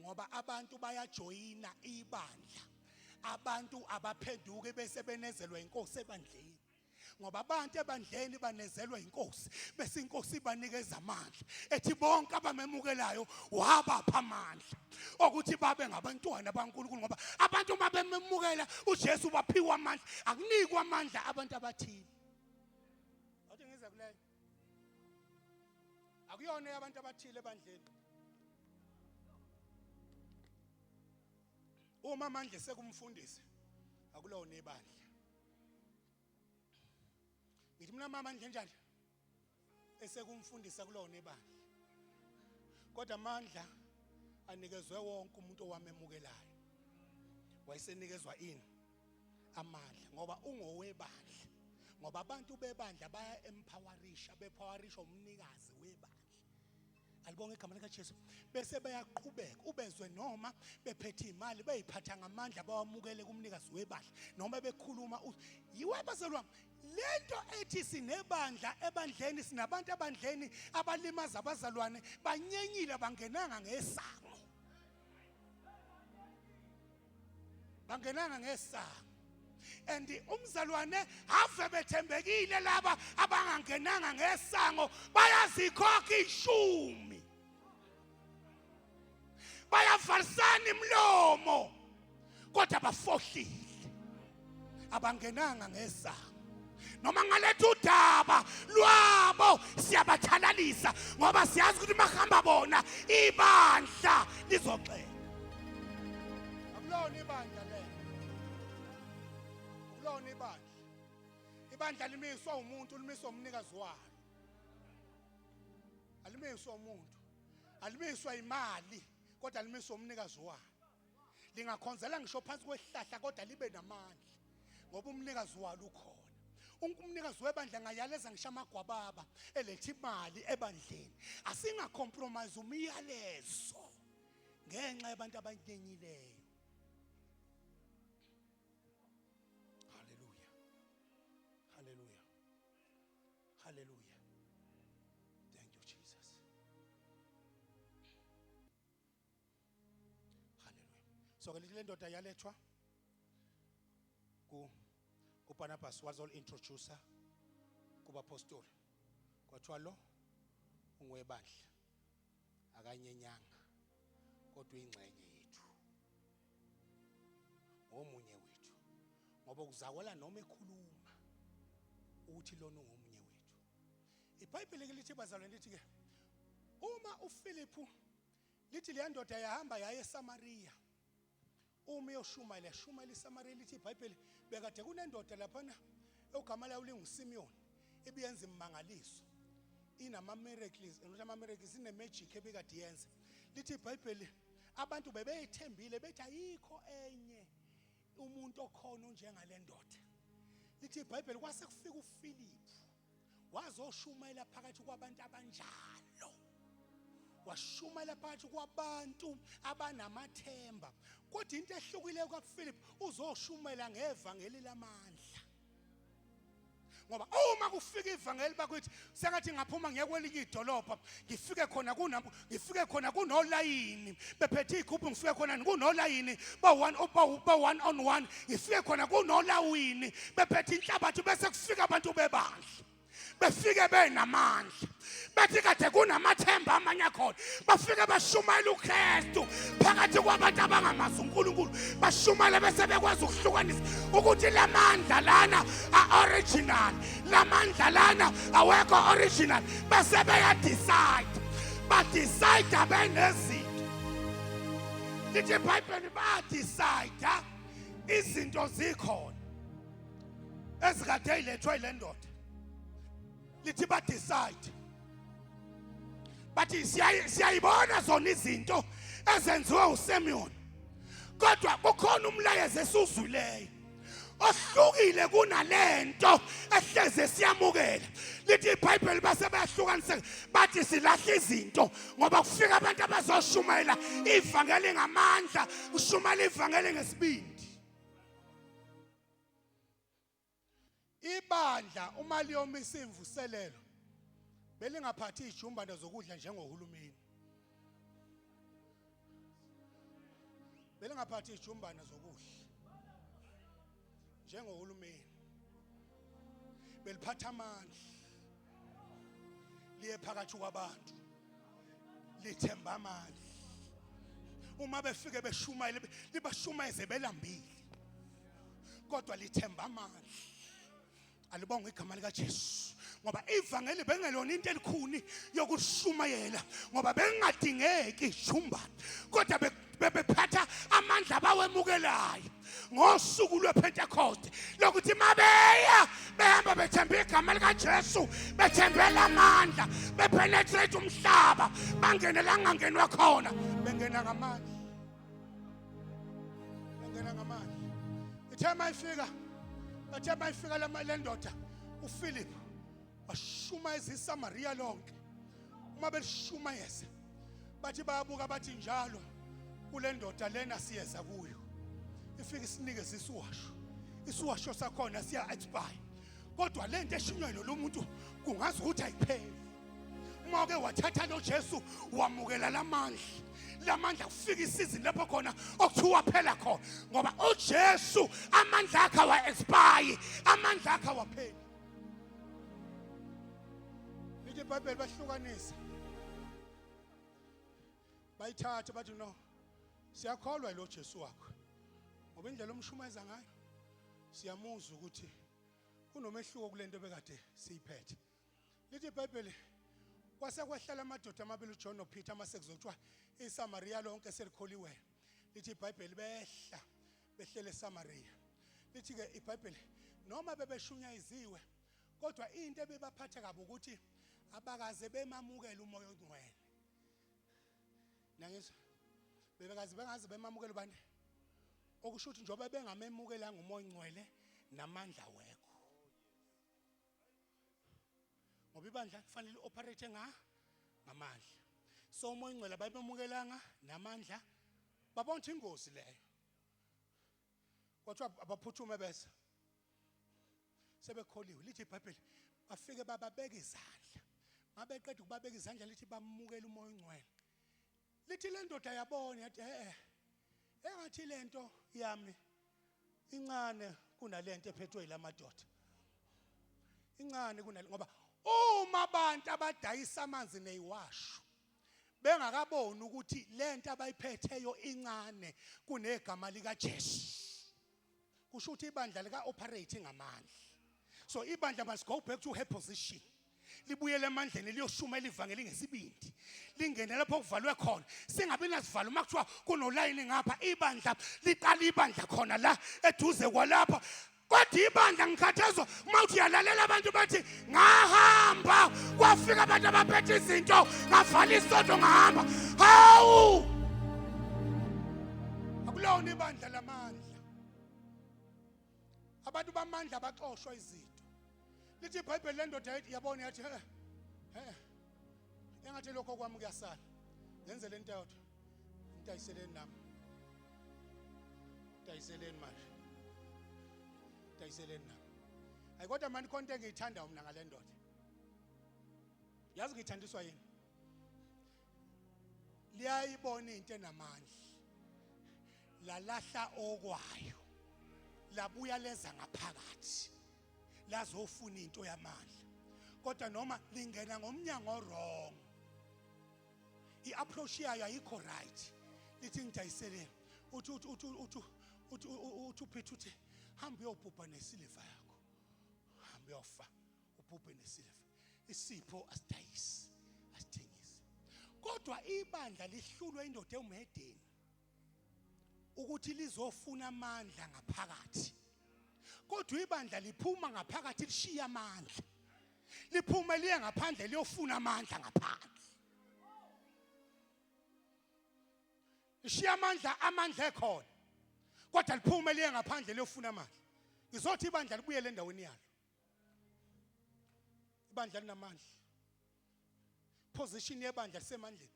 ngoba abantu bayajoyina ibandla, abantu abaphenduke bese benezelwa inkosi ebandleni, ngoba abantu ebandleni banezelwa inkosi, bese inkosi ibanikeza amandla, ethi bonke abamemukelayo wabapha amandla okuthi babe ngabantwana baNkulunkulu, ngoba abantu uma bememukela uJesu baphiwa amandla, akunikwa amandla abantu abathile. Awuthi ngize kuleyo, akuyona yabantu abathile ebandleni. Uma amandla sekumfundisi, akulona ibandla. Ngithi mina, mama, amandla enjani esekumfundisa kulona ibandla, kodwa amandla anikezwe wonke umuntu owamemukelayo, wayesenikezwa ini? Amandla, ngoba ungowebandla, ngoba abantu bebandla baya empowerisha, bepowerisha umnikazi webandla. Alibonge igama likaJesu. Bese bayaqhubeka, ubezwe noma bephethe imali, beyiphatha ngamandla bawamukele kumnikazi webandla, noma bekhuluma yiwe bazalwane. Lento ethi sinebandla ebandleni, sinabantu ebandleni abalimaza abazalwane, banyenyile, bangenanga ngesango, bangenanga ngesango. And umzalwane ave bethembekile laba abangangenanga ngesango, bayazikhokha ishumi, bayavalisana imlomo, kodwa bafohlile, abangenanga ngesango. Noma ngaletha udaba lwabo siyabathalalisa, ngoba siyazi ukuthi mahamba bona ibandla lizoxela. Akulona ibandla lelo, akulona ibandla. Ibandla limiswa umuntu, limiswa umnikazi walo, alimiswa umuntu, alimiswa imali, kodwa limiswa umnikazi walo. Lingakhonzela ngisho phansi kwesihlahla, kodwa libe namandla ngoba umnikazi walo ukhona. Umnikazi webandla ngayaleza ngisho amagwababa eletha imali ebandleni. Asingacompromise umyalezo ngenxa yabantu abanyenyileyo. Hallelujah. Hallelujah. Hallelujah. Thank you, Jesus. Hallelujah. So ke le ndoda yalethwa ku kuBarnabas, was all introducer kubapostoli. Kwathiwa lo ungwebandla, akanyenyanga, kodwa ingxenye yethu, ngomunye wethu, ngoba kuzakwela noma ekhuluma ukuthi lona ungomunye wethu. IBhayibheli ke lithi, bazalwane, lithi ke uma uPhilip, lithi leya ndoda yahamba yaye eSamaria uma iyoshumayela, yashumayela iSamaria. Lithi iBhayibheli bekade kunendoda laphana ogama layo linguSimeon, ibiyenza imangaliso, inama miracles, not ama miracles, ine magic ebikade yenza. Lithi iBhayibheli abantu bebeyithembile, bethi ayikho enye umuntu okhona onjengale ndoda. Lithi iBhayibheli kwase kufika uPhilip wazoshumayela phakathi kwabantu abanjalo, washumayela phakathi kwabantu abanamathemba, kodwa into ehlukileyo kaPhilip uzoshumayela ngevangeli lamandla, ngoba uma kufika ivangeli bakuthi sengathi ngaphuma ngiye kwelinye idolobha, ngifike khona kuna ngifike khona kunolayini bephethe ikhuphu, ngifike khona kunolayini ba one ba one on one, ngifike khona kunolawini bephethe inhlabathi, bese kufika abantu bebandla, befike benamandla, bethi kade kunamathemba amanye akhona, bafike bashumayela uKristu phakathi kwabantu abangamazi uNkulunkulu, bashumayela bese bekwazi ukuhlukanisa ukuthi lamandla lana a-original, lamandla lana awekho original, bese beyadecide, badecide benezinto. Lithi iBhayibheli badecide izinto zikhona ezikade ilethwa ile ndoda. Lithi ba-decide, bathi siyayibona zona izinto ezenziwe uSimeon, kodwa kukhona umlayezo esuzwileyo ohlukile kunalento ehleze siyamukela. Lithi iBhayibheli base bayahlukaniseka, bathi silahla izinto ngoba kufika abantu abazoshumayela ivangeli ngamandla, ushumayela ivangeli ngesibindi. Ibandla uma liyomisa imvuselelo belingaphathi ijumbane zokudla njengohulumeni, belingaphathi ijumbane zokudla njengohulumeni, beliphatha amandla, liye phakathi kwabantu lithemba amandla. Uma befike beshumayele, libashumayeze belambile, kodwa lithemba amandla. Alibonga igama likaJesu, ngoba ivangeli bengelona into elikhuni yokushumayela, ngoba bengadingeki ijumbane, kodwa bebephatha amandla abawemukelayo ngosuku lwePentecost, lokuthi mabeya behamba bethembe igama likaJesu, bethembela amandla, bepenetrate umhlaba, bangene la kungangenwa khona, bengena ngamandla, bengena ngamandla. Ithe mayifika, bathe mayifika le ndoda uPhilip washumayeza iSamaria lonke. Uma belishumayeza, bathi bayabuka, bathi njalo kule ndoda lena siyeza kuyo, ifike isinikeze isiwasho, isiwasho sakhona siya expire, kodwa lento eshunywa lo muntu kungazi ukuthi ayipheli. Uma ke wathatha lo Jesu, wamukela lamandla, lamandla kufika isizini lapho khona okuthiwa phela khona, ngoba uJesu amandla akhe awa expire, amandla akhe awapheli. Lithi iBhayibheli bahlukanisa, bayithatha, bathi no, siyakholwa lo Jesu wakho, ngoba indlela omshumayeza ngayo siyamuzwa ukuthi kunomehluko kulento bekade siyiphethe. Lithi iBhayibheli kwase kwehlela amadoda amabili, uJohn noPeter, mase kuzothiwa iSamaria lonke selikholiwe. Lithi iBhayibheli behla, behlele eSamaria. Lithi ke iBhayibheli noma bebeshunyayiziwe, kodwa into ebebaphatha kabi ukuthi abakaze bemamukela uMoya oNgcwele. Nangizwa, bebekaze bengaze bemamukela ubani? Okusho ukuthi njengoba bengamemukelanga uMoya oNgcwele, namandla wekho. Ngoba ibandla kufanele operate nga ngamandla. So umoya ongcwele ababemukelanga namandla babona ukuthi ingozi leyo. Kwathiwa abaphuthume bese sebekholiwe lithi iBhayibheli bafike bababeka izandla. Mabeqeda ukubabeka izandla lithi bamukela umoya ongcwele. Lithi le ndoda yabona yathi eh engathi lento yami incane kunalento ephethwe yilamadoda. Incane kunale ngoba uma abantu abadayisa amanzi neyiwasho bengakaboni ukuthi lento abayiphetheyo incane kunegama lika Jesu. Kusho ukuthi ibandla lika operate ngamandla. So ibandla must go back to her position. Libuyele emandleni liyoshumela ivangeli ngesibindi. Lingene lapho kuvalwe khona. Singabi nasivalo uma kuthiwa kunolayini ngapha ibandla liqala ibandla khona la eduze kwalapha. Kodwa ibandla ngikhathazwa uma uthi uyalalela abantu bathi ngahamba kwafika abantu abaphethe izinto ngavala isonto ngahamba. Hawu! Akulona ibandla lamandla. Abantu bamandla baxoshwa izinto. Lithi iBhayibheli lendoda yathi yabona yathi eh eh engathi lokho kwami kuyasala. Ngenze lento yodwa. Ngidayiseleni nami. Dayiseleni manje. Dayiseleni nami. Hayi kodwa manje khona into engiyithandayo mina ngale ndoda. Yazi ngithandiswa yini? Liyayibona into enamandla. Lalahla okwayo. Labuya leza ngaphakathi. Lazofuna into yamandla. Kodwa noma lingena ngomnyango wrong. I-approach yayo ayikho right. Lithi ngidayiseleni. Uthi uthi uthi uthi uthi uthi uPeter uthi hamba uyobhubha nesiliva yakho. Hamba uyofa ubhubhe nesiliva. Isipho asidayisi, asithengisi. Kodwa ibandla lihlulwe indoda ewumhedeni ukuthi lizofuna amandla ngaphakathi. Kodwa ibandla liphuma ngaphakathi lishiya amandla. Liphume liye ngaphandle liyofuna amandla ngaphandle. Lishiya amandla amandla ekhona. Kodwa liphume liye ngaphandle liyofuna amandla. Ngizothi ibandla libuyele endaweni yalo. Ibandla linamandla. Position yebandla lisemandleni.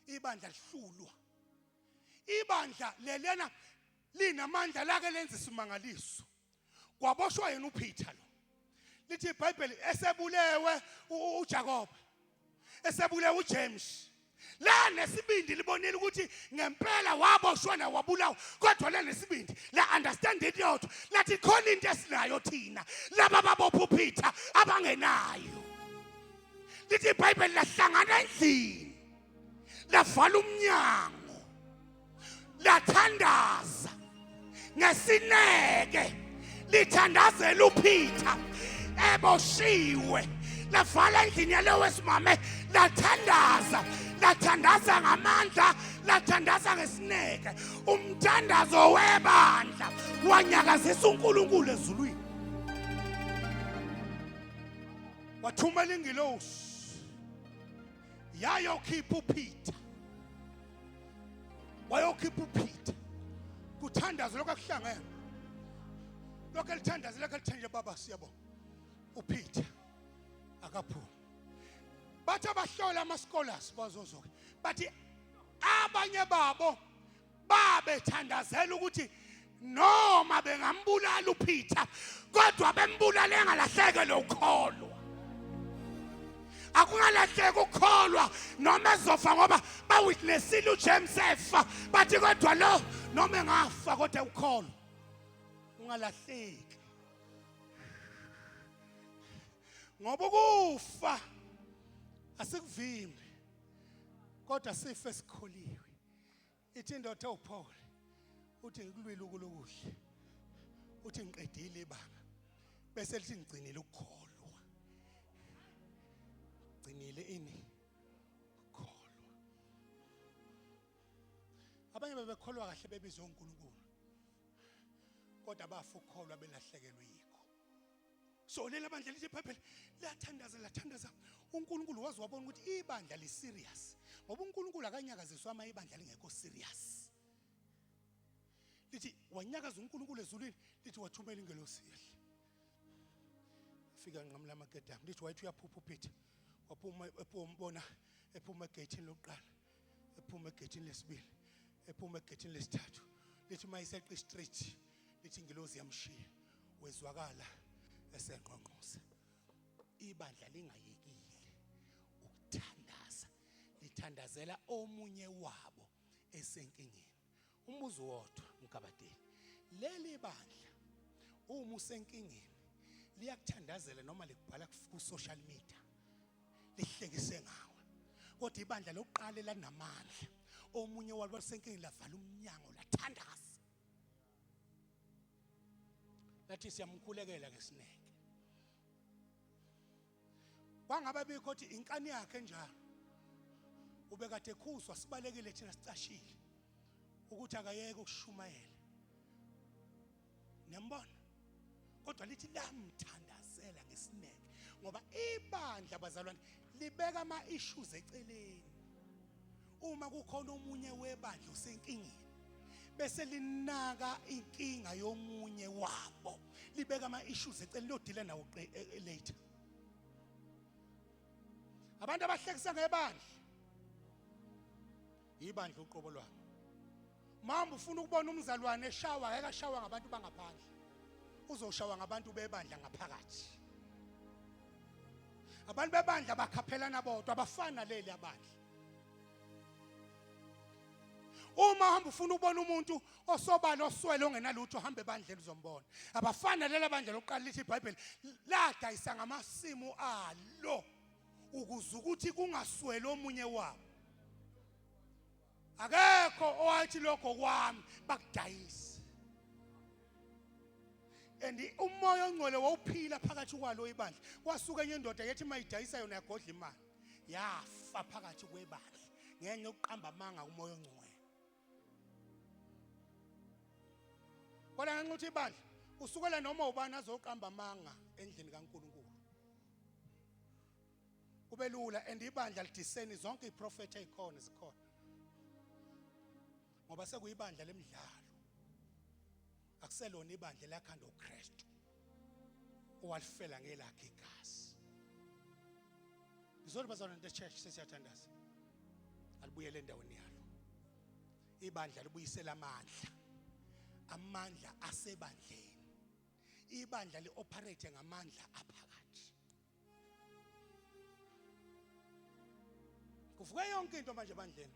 Ibandla lihlulwa. Ibandla lelena linamandla lake lenza isimangaliso. Kwaboshwa yena uPeter lo. Lithi iBhayibheli esebulewe uJakob. Esebulewe uJames. La nesibindi libonile ukuthi ngempela waboshwa na wabulawa kodwa la nesibindi la understand it yodwa lathi khona into esinayo thina laba babopha uPeter abangenayo. Lithi iBhayibheli lahlangana endlini lavala umnyango lathandaza ngesineke lithandazela uPeter eboshiwe lavala endlini yalowo wesimame lathandaza lathandaza ngamandla lathandaza ngesineke umthandazo webandla wanyakazisa uNkulunkulu ezulwini wathumela ingilosi yayokhipha uPeter wayokhipha uPeter kuthandazo lokho akuhlangene lokho elithandazo lokho elithenje baba siyabonga uPeter akaphumi bathi abahlola ama scholars bazozoke bathi abanye babo babethandazela ukuthi noma bengambulala uPeter kodwa bembulale engalahleke lokholwa akungalahleki ukukholwa noma ezofa ngoba bawitnessile uJames efa bathi kodwa lo noma engafa kodwa ukholwa ungalahleki ngoba ukufa asikuvimbi kodwa sife sikholiwe Ithi indoda uPaul uthi ngikulwile ukulokuhle. Uthi ngiqedile ibanga. Bese lithi ngigcinile ukukholwa. Gcinile ini? Ukukholwa. Abanye bebekholwa kahle bebizwe uNkulunkulu. Kodwa bafa ukukholwa belahlekelwe yikho. So lela bandla lithi iBhayibheli liyathandaza lathandaza uNkulunkulu waze wabona ukuthi ibandla li serious ngoba uNkulunkulu akanyakaziswa ama ibandla lingekho serious lithi wanyakaza uNkulunkulu ezulwini lithi wathumela ingelosi yehle Wafika nqamula amaketango. Lithi wayethi uyaphupha uPeter. Waphuma ephuma ephuma egeyithini lokuqala. Ephuma egeyithini lesibili. Ephuma egeyithini lesithathu. Lithi mayiseqa street. Lithi ingilozi yamshiya. Wezwakala esengqongqoza. Ibandla lingayekile ukuthandaza. Lithandazela omunye wabo esenkingeni. Umbuzo wodwa mgabadeli. Leli bandla uma usenkingeni liyakuthandazela noma likubhala ku social media lihlekise ngawe. Kodwa ibandla lokuqala elanamandla omunye walo wasenkingeni lavala umnyango lathandaza. Lathi siyamkhulekela ngesineke. Kwangaba bikho ukuthi inkani yakhe njalo. Ubekade ekhuzwa sibalekile thina sicashile ukuthi akayeke ukushumayela. Niyambona? Kodwa lithi lamthandazela ngesineke ngoba ibandla bazalwane libeka ama issues eceleni. Uma kukhona omunye webandla osenkingeni bese linaka inkinga yomunye wabo libeka ama issues eceleni lodila nawo later. Abantu abahlekisa ngebandla ibandla uqobo lwabo. Mama ufuna ukubona umzalwane eshawa ngeke ashawa ngabantu bangaphandle. Uzoshawa ngabantu bebandla ngaphakathi. Abantu bebandla bakhaphelana bodwa abafana leli abandla. Uma hamba ufuna ukubona umuntu osobala oswele ongenalutho hamba ebandleni uzombona. Abafana lela bandla lokuqala lithi iBhayibheli ladayisa ngamasimu alo ukuze ukuthi kungaswele omunye wabo. Akekho owathi lokho kwami bakudayisa. And umoya ongcwele wawuphila phakathi kwalo ibandla. Kwasuka enye indoda yethi mayidayisa yona yagodla imali. Yafa phakathi kwebandla ngenxa yokuqamba amanga kumoya ongcwele. Kodwa ngenxa ukuthi ibandla usukela noma ubani azoqamba amanga endlini kaNkulunkulu. Kube lula and ibandla lidiseni zonke iprofeti ezikhona zikhona. Ngoba sekuyibandla lemidlalo. Akuselona ibandla lakhanda uKristu. Owalifela ngelakhe igazi. Ngizolo bazalwane the church sesiyathandaza. Alibuyele endaweni yalo. Ibandla libuyisela amandla. Amandla asebandleni. Ibandla lioperate ngamandla aphakathi. Kuvuke yonke into manje ebandleni.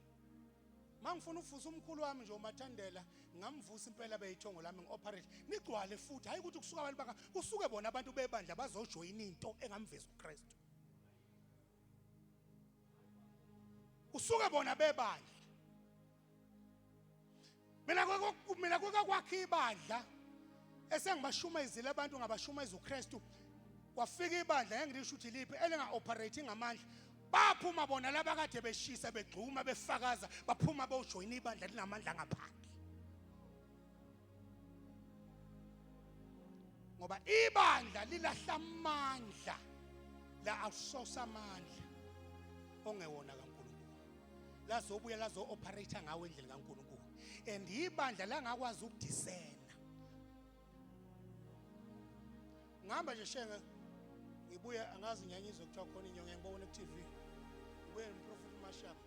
Mangifuna ukuvusa umkhulu wami nje uMathandela ngamvusa impela beyithongo lami ngioperate nigcwale futhi hayi ukuthi kusuka abantu baka kusuke bona abantu bebandla bazojoyina into engamveza uKristu. Kusuke bona bebandla. Mina mina kuke kwakhe ibandla esengibashumayezile abantu ngabashumayeza uKristu kwafika ibandla ngeke ngisho ukuthi liphi elinga operate ngamandla baphuma bona laba kade beshisa begxuma befakaza baphuma bojoyina ibandla linamandla ngaphandle ngoba ibandla lilahla amandla la outsource amandla ongewona kaNkulunkulu lazobuya lazo operate ngawo endlini kaNkulunkulu and ibandla langakwazi ukudisena ngihamba nje shenge ngibuye angazi ngiyangizwe kuthiwa khona inyonga ngibona ku TV ngibuye nomprofeti Mashaba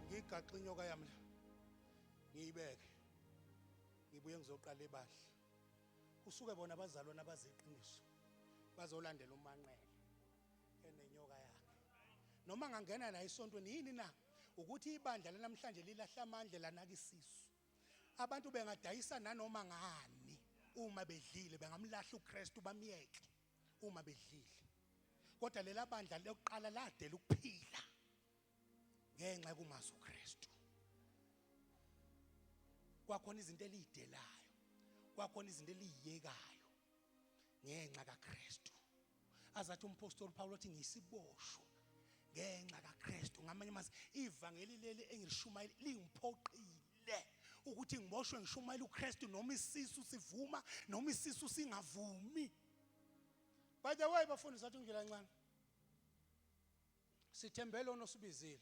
ngigaxa inyoka yami la ngiyibeke ngibuye ngizoqala ibandla kusuke bona abazalwana abaziqiniso bazolandela umanqele enenyoka yakhe noma ngangena la esontweni yini na ukuthi ibandla lanamhlanje lilahla amandla lanaka isisu abantu bengadayisa nanoma ngani uma bedlile bengamlahla uKristu bamyeke uma bedlile kodwa lela bandla lokuqala ladela ukuphila ngenxa yokumazi uKristu kwakhona izinto elidelayo kwakhona izinto eliyekayo ngenxa kaKristu azathi umpostoli Paul wathi ngiyisiboshwa ngenxa kaKristu ngamanye amazwi ivangeli leli engilishumayela lingiphoqile ukuthi ngiboshwe ngishumayela uKristu noma isisu sivuma noma isisu singavumi by the way bafundisi athi ngidlela kancane sithembe lona osibizile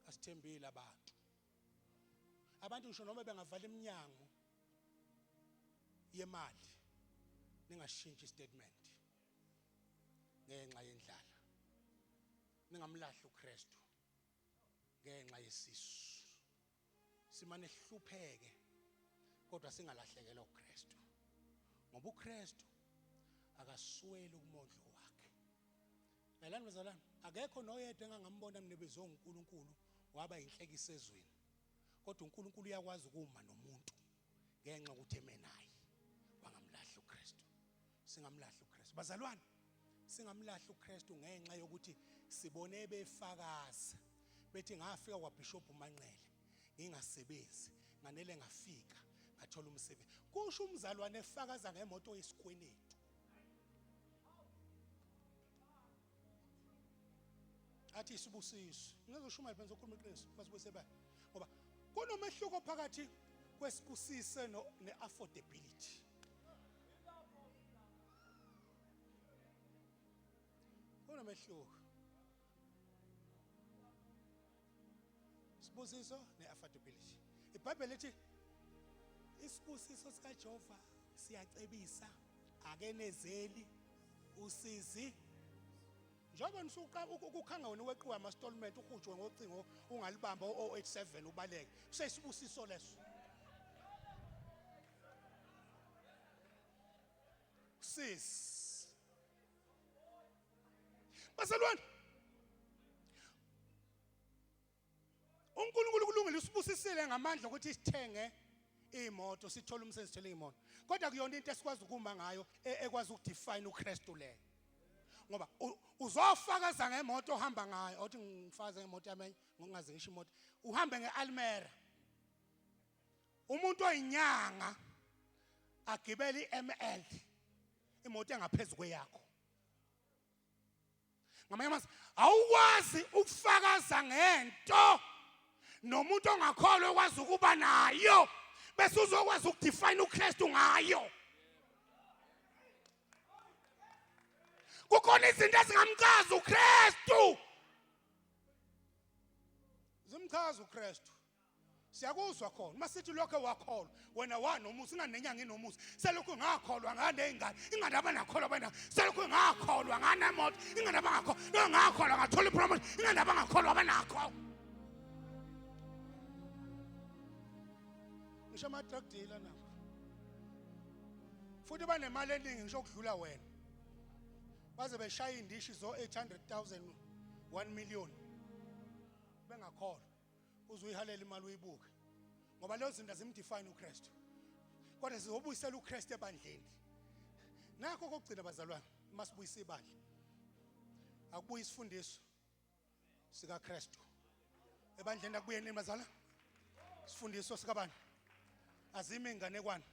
asithembile abantu abantu ngisho noma bengavala iminyango yemali ningashintshi statement. Ningamlahli uKristu ngenxa yesisu. Simane sihlupheke kodwa singalahlekelwa uKristu. Ngoba uKristu akasweli kumondlo wakhe. Lalani bazalwane, akekho noyedwa engangambona mina ebizwe uNkulunkulu waba inhlekisa ezweni. Kodwa uNkulunkulu uyakwazi ukuma nomuntu ngenxa ukuthi eme naye. Wangamlahla uKristu. Singamlahla uKristu. Bazalwane, singamlahla uKristu ngenxa yokuthi sibone befakaza bethi ngafika kwaBishop Manqele ngingasebenzi nganele ngafika ngathola umsebenzi. Kusho umzalwane efakaza ngemoto yesikweletu. Athi isibusiso ngizoshumayela phela ngizokhuluma iqiniso masibuyise ba ngoba kunomehluko phakathi kwesibusiso ne-affordability. Kunomehluko sibusiso ne-affordability. IBhayibheli lithi isibusiso sikaJehova siyacebisa akenezeli usizi. Njengoba nisuqa ukukhanga wena weqiwa ama-stolment uhujwe ngocingo ungalibamba o-087 ubaleke, kuseyisibusiso leso. Sis bazalwane, uNkulunkulu kulungile usibusisile ngamandla ukuthi sithenge imoto, sithole umsebenzi, sithole imoto, kodwa kuyona into esikwazi ukuma ngayo ekwazi ukudefine uKristu leyo. Ngoba uzofakaza ngemoto ohamba ngayo, othi ngifakaze ngemoto yami ngokungaze ngisho imoto, uhambe ngeAlmera. Umuntu oyinyanga agibele iML, imoto engaphezulu kweyakho. Ngamanye amazwi, awukwazi ukufakaza ngento nomuntu ongakholwa okwazi ukuba nayo bese uzokwazi ukudefine uKristu ngayo. Kukhona izinto ezingamchazi uKristu, zimchaza uKristu. Siyakuzwa khona uma sithi lokho wakholwa wena wanomusa, inganenyanga inomusa, selokhu ngakholwa nganey'ngane, ingane abanakholwa bana, selokhu ngakholwa nganemoto, ingane abangakholwa, ngakholwa ngathola ipromotion, ingane abangakholwa abanakho. Ngisho ama-drug dealer nabo futhi banemali eningi ngisho ukudlula wena, baze beshaya iy'ndishi zo-800 000 1 million bengakholwa. Uze uyihalele imali uyibuke, ngoba lezo zinto azimdefine uKristu. Kodwa sizobuyisela uKristu ebandleni. Nakho kokugcina bazalwane, uma sibuyisa ibandla, akubuye isifundiso sikaKristu ebandleni. Akubuye nini bazalwane? Isifundiso sikabani? Azime inganekwane,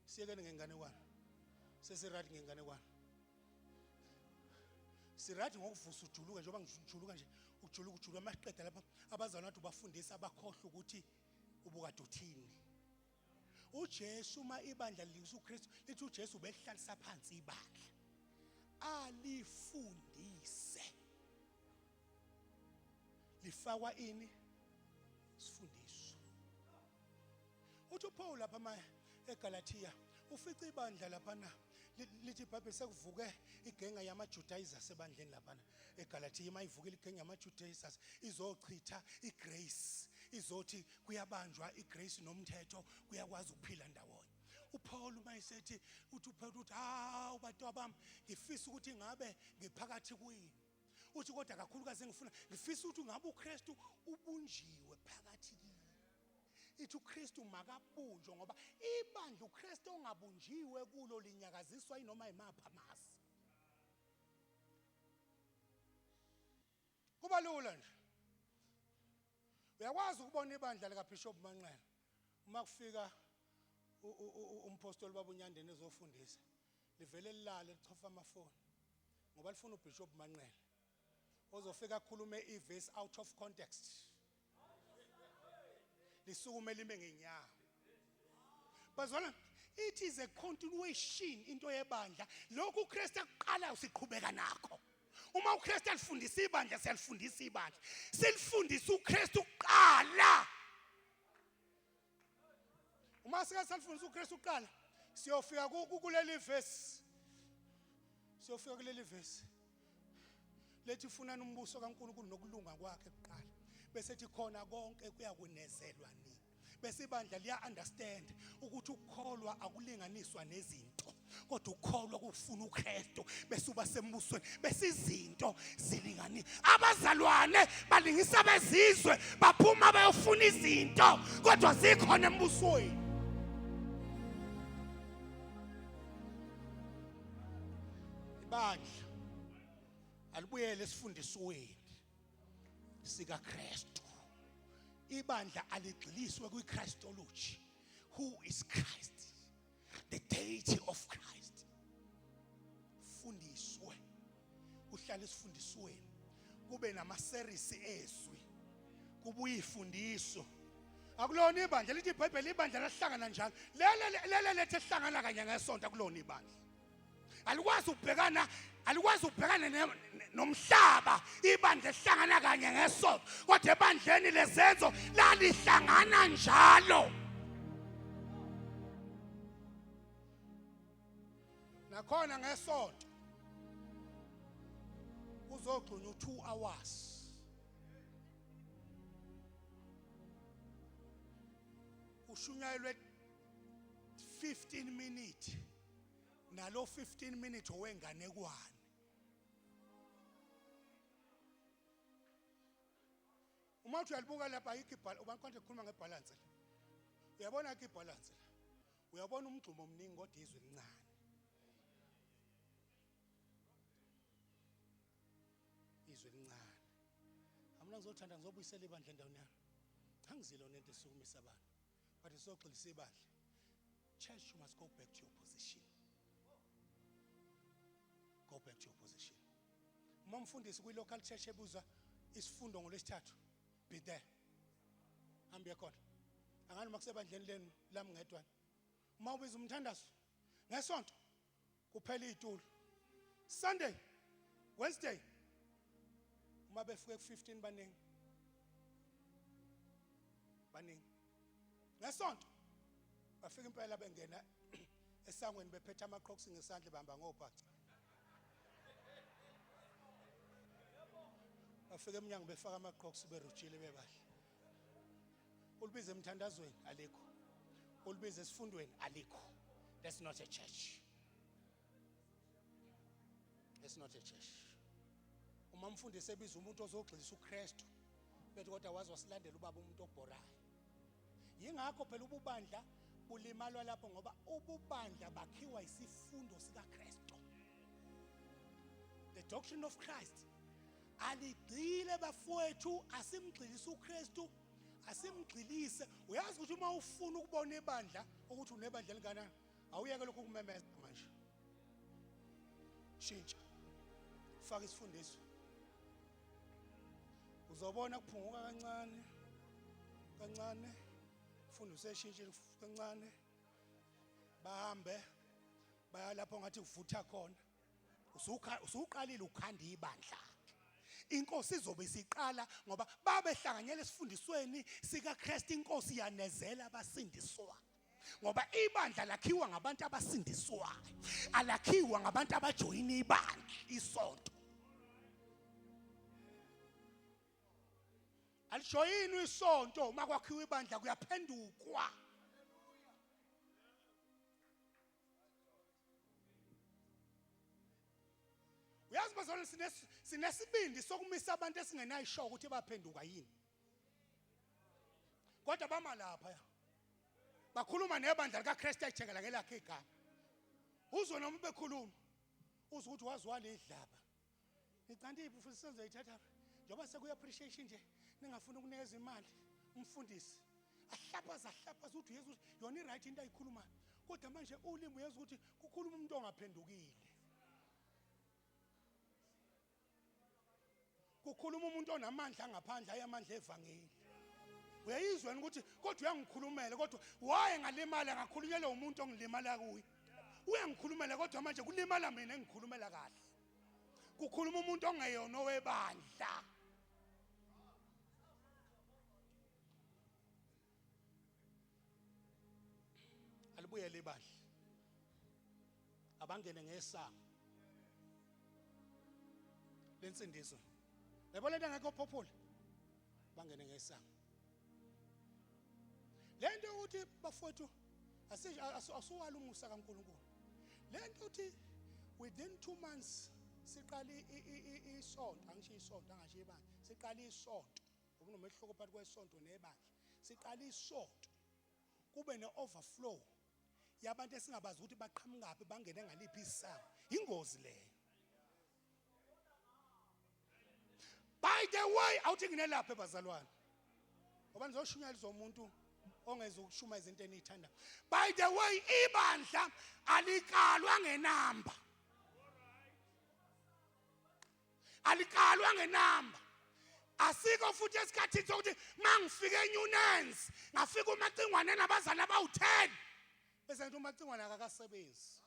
siyekeni ngenganekwane, sesiright ngenganekwane. Siright ngokuvusa ujuluka, njengoba ngijuluka nje, ujuluka ujuluka masiqeda lapha abazalwane bathi ubafundisa abakhohlwa ukuthi ubukade uthini. uJesu uma ibandla lilingisa uKristu, lithi uJesu ubehlalisa phansi ibandla alifundise. Lifakwa ini? Isifundiso. Uthi uPaul lapha ma eGalatia ufica ibandla laphana, lithi iBhayibheli sekuvuke igenga yamaJudaizers ebandleni laphana eGalatia. Mayivukile igenga yamaJudaizers izochitha igrace, izothi kuyabanjwa igrace nomthetho, kuyakwazi ukuphila ndawonye. uPaul uma esethi uthi uPaul uthi hawu bantu bami, ngifisa ukuthi ngabe ngiphakathi kwini. Uthi kodwa kakhulukazi engifuna ngifisa ukuthi ngabe uKristu ubunjiwe phakathi kimi. Ithi uKristu makabunjwe, ngoba ibandla uKristu ongabunjiwe kulo linyakaziswa inoma imaphi amasi. Kuba lula nje, uyakwazi ukubona ibandla likaBishop Manqele uma kufika umpostoli baba uNyandeni ezofundisa, livele lilale lichofa amafoni ngoba lifuna uBishop Manqele ozofika akhulume ivesi out of context, lisukume lime ngenyawo. Bazwana, it is a continuation into yebandla. Lokhu uKristu akuqala siqhubeka nakho. Uma uKristu alifundisa ibandla, siyalifundisa ibandla, silifundisa uKristu kuqala. Uma sike salifundisa uKristu kuqala, siyofika kuleli verse, siyofika kuleli verse. Lethi funani umbuso kaNkulunkulu nokulunga kwakhe kuqala. Bese ethi khona konke kuyakunezelwa nini. Bese ibandla liya understand ukuthi ukukholwa akulinganiswa nezinto, kodwa ukukholwa kufuna uKristu bese uba sembusweni, bese izinto zilingani. Abazalwane balingisa bezizwe, baphuma bayofuna izinto kodwa zikhona embusweni. Ibandla alibuyele esifundisweni sikaKristu. Ibandla aligxiliswe kwiChristology. Who is Christ? The deity of Christ. Fundiswe, uhlale esifundisweni, kube namaserisi ezwi, kubuye ifundiso. Akulona ibandla lithi iBhayibheli, ibandla lahlangana njalo. Lele lele lethe hlangana kanye ngesonto, akulona ibandla. Alikwazi ukubhekana, alikwazi ukubhekana nomhlaba. Ibandla ehlangana kanye ngesonto, kodwa ebandleni lezenzo lalihlangana njalo. Nakhona ngesonto kuzogxunywa u2 hours. Ushunyayelwe 15 minutes, nalo 15 minutes owenganekwane. Uma uthi uyalibuka lapha, ayikho ibhala uba konje kukhuluma ngebalance la. Uyabona ayikho ibalance la. Uyabona umgxumo omningi kodwa izwe lincane. Izwe lincane. Amna ngizothanda ngizobuyisela ibandla endaweni yalo. Angizilo nento esukumisa abantu. But isogxilisa ibandla. Church, you must go back to your position. Go back to your position. Uma umfundisi kwi local church ebuza isifundo ngolwesithathu, be there. Hambe khona. Angani uma kusebandleni lenu lami ngedwa. Uma ubiza umthandazo ngesonto kuphela izitulo. Sunday, Wednesday uma befike ku15 baningi. Baningi. Ngesonto bafika impela bengena esangweni bephethe amaqhoksi ngesandla, bahamba ngobhaca. Bafika eminyango befaka amaqhoksi, berujile, bebahle. Ulibize emthandazweni, alikho. Ulibize esifundweni, alikho. That's not a church. That's not a church. Uma umfundisi ebiza umuntu ozogxilisa uKristu, bethi kodwa waze wasilandela ubaba umuntu obhorayo. Yingakho phela ububandla bulimalwa lapho, ngoba ububandla bakhiwa isifundo sikaKristu, the doctrine of Christ. Aligxile bafowethu, asimgxilise uKristu, asimgxilise. Uyazi ukuthi uma ufuna ukubona ibandla ukuthi unebandla elinganani, awuyeke lokhu kumemeza manje. Shintsha, faka isifundiso, uzobona kuphunguka kancane kancane. Funda useshintshile kancane, bahambe baya lapho ngathi kuvutha khona. Usuqalile ukhanda ibandla. Inkosi izobe isiqala, ngoba babehlanganyela esifundisweni sikaKristu. Inkosi yanezela abasindiswa, ngoba ibandla lakhiwa ngabantu abasindiswayo, alakhiwa ngabantu abajoyina ibandla isonto. Alijoyinwe isonto uma kwakhiwa ibandla, kuyaphendukwa. Uyazi bazalwane, sinesibindi sokumisa abantu esingenayisho ukuthi baphenduka yini, kodwa bama lapha bakhuluma nebandla likaKristu ayithengela ngelakhe igama. Uzwe noma bekhuluma, uzwe ukuthi waziwa lidlaba. Ngicanti futhi senzoyithatha njengoba sekuyi appreciation nje, ningafuni ukunikeza imali umfundisi. Ahlaphaza, ahlaphaza, uthi uyezwa ukuthi yona i-right into ayikhulumayo, kodwa manje ulimi uyezwa ukuthi kukhuluma umuntu ongaphendukile, kukhuluma umuntu onamandla angaphandle, ayi amandla evangeli. Uyayizwa yena ukuthi kodwa uyangikhulumela, kodwa waye ngalimala, ngakhulunyelwa umuntu ongilimala kuye. Uyangikhulumela, kodwa manje kulimala mina engikhulumela kahle. Kukhuluma umuntu ongeyona owebandla. Alibuyele ibandla, abangene ngesango. Lensindiso. Yabo lento angekho popular. Bangene ngesango. Lento ukuthi bafowethu asuwala umusa kaNkuluNkulu. Lento uthi within 2 months siqala isonto, angisho isonto, angasho ibandla. Siqala isonto. Kunomehluko phakathi kwesonto nebandla. Siqala isonto. Kube ne-overflow yabantu esingabazi ukuthi baqhamukaphi bangene ngaliphi isango. Ingozi leyo. By the way, awuthi nginelaphe bazalwane. Ngoba nizoshunyayela umuntu ongeze ukushuma izinto eniyithanda. By the way, ibandla alikalwa ngenamba. Alikalwa ngenamba. Asikho futhi esikhathini sokuthi mangifike eNewnlands ngafika umacingwane nabazali abawu10 bese ngithi umacingwane akakasebenzi.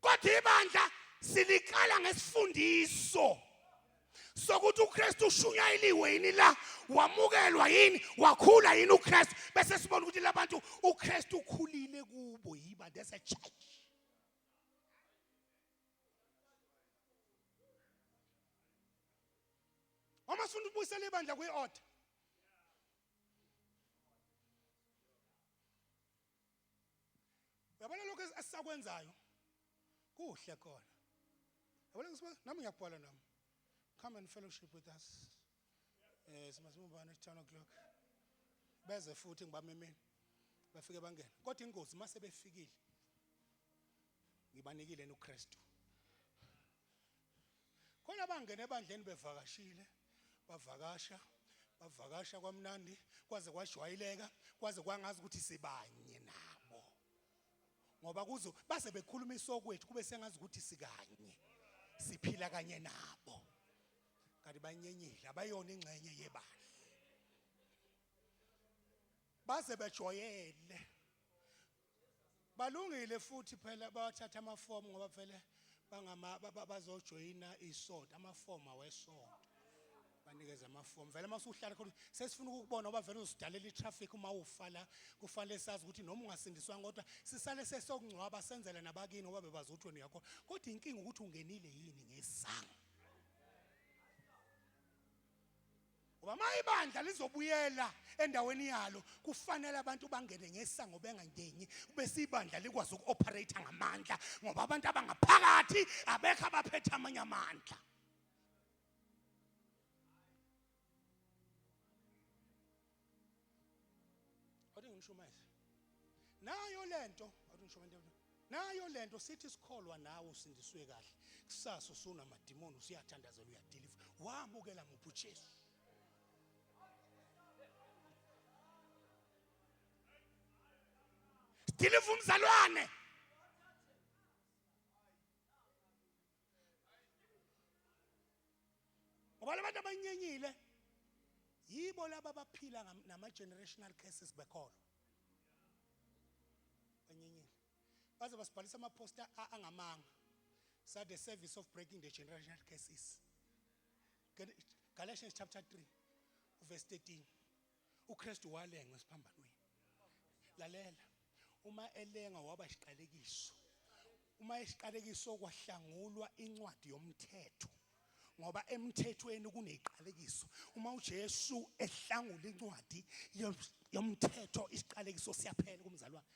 Kodwa ibandla silikala ngesifundiso sokuthi uKristu ushunyayeliwe yini la, wamukelwa yini, wakhula yini uKristu, bese sibona ukuthi labantu uKristu ukhulile kubo yiba there's a church. Uma sifuna ukubuyisela ibandla kwi-order, uyabona lokho esisakwenzayo kuhle khona. Yabona ngisibona nami ngiyakubhala nami, come and fellowship with us, simasibambane at 10 o'clock, beze futhi ngibamemeni bafike bangene. Kodwa ingozi mase befikile ngibanikile noKristu. Khona bangena ebandleni bevakashile, bavakasha bavakasha kwamnandi kwaze kwajwayeleka, kwaze kwangazi ukuthi sibanye nabo, ngoba kuzo base bekhuluma isokwethu kube sengazi ukuthi sikanye siphila kanye nabo, kanti banyenyile, abayona ingxenye yebandla, baze bejwayele. Balungile futhi phela bawathatha amafomu ngoba phela bangama bazojoyina isonto, amafomu awesonto, banikeza amafomu vele. Uma usuhlala khona sesifuna ukukubona ngoba vele usidalela i-traffic uma ufa la. Kufanele sazi ukuthi noma ungasindiswanga kodwa sisale sesokungcwaba senzele nabakini ngoba bebazi ukuthi wena uyakho. Kodwa inkinga ukuthi ungenile yini ngesango, ngoba uma ibandla lizobuyela endaweni yalo kufanele abantu bangene ngesango bengangeni, bese ibandla likwazi uku-operate ngamandla, ngoba abantu abangaphakathi abekho abaphethe amanye amandla. Awuthi ngishumayeze nayo lento, awuthi ngishumayeze nayo lento. Sithi sikholwa nawe usindiswe kahle, kusasa usunamadimoni, usuyathandazela, uyadeliver, wamukela muphi uJesu? Deliver umzalwane. Ngoba labantu abanyenyile yibo laba abaphila nama-generational cases bekholwa. Banyenyile baze basibhalisa amaphosta angamanga sa the service of breaking the generational cases. Galatians chapter 3 verse 13, uKristu walenga esiphambanweni. Lalela, uma elenga waba isiqalekiso, uma isiqalekiso kwahlangulwa incwadi yomthetho, ngoba emthethweni kuneziqalekiso. Uma uJesu ehlangula incwadi yomthetho, isiqalekiso siyaphela kumzalwane.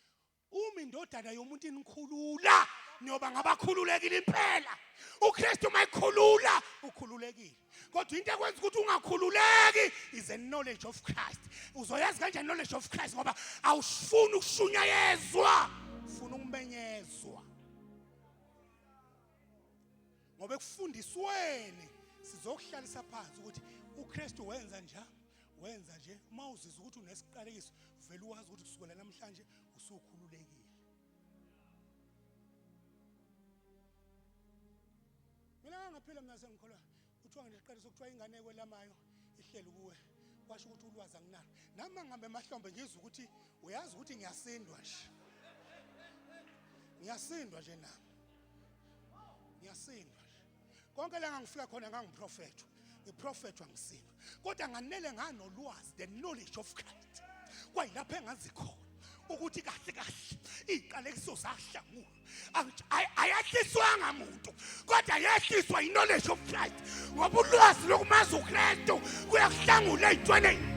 Uma indodana yomuntu inikhulula, niyoba ngabakhululekile impela. uKristu uma ekhulula ukhululekile, kodwa into ekwenza ukuthi ungakhululeki is a knowledge of Christ. Uzoyazi kanjani knowledge of Christ? Ngoba awufuni ukushunyayezwa, ufuna ukumenyezwa, ngoba ekufundisweni sizokuhlalisa phansi ukuthi uKristu wenza njani, wenza nje. Uma uzizwa ukuthi unesiqalekiso, vele uwazi ukuthi kusukela namhlanje usukhululekile. Mina ngaphila, mina sengikholwa kuthiwa nginesiqalekiso, kuthiwa ingane ekwelamayo ihleli kuwe, kwasho ukuthi ulwazi anginalo. Nami ngihambe emahlombe ngizwe ukuthi uyazi ukuthi ngiyasindwa nje, ngiyasindwa nje nami, ngiyasindwa nje. Konke la ngangifika khona ngangiprofethwa, ngiprofethwa ngisindwa, kodwa nganele nganolwazi, the knowledge of Christ. Kwayilapho engazi khona. Ukuthi kahle kahle iziqalekiso zahlangula ayahliswanga muntu kodwa yehliswa i-knowledge of Christ ngoba ulwazi lokumazi uKristu kuyakuhlangula ey'ntwaneni.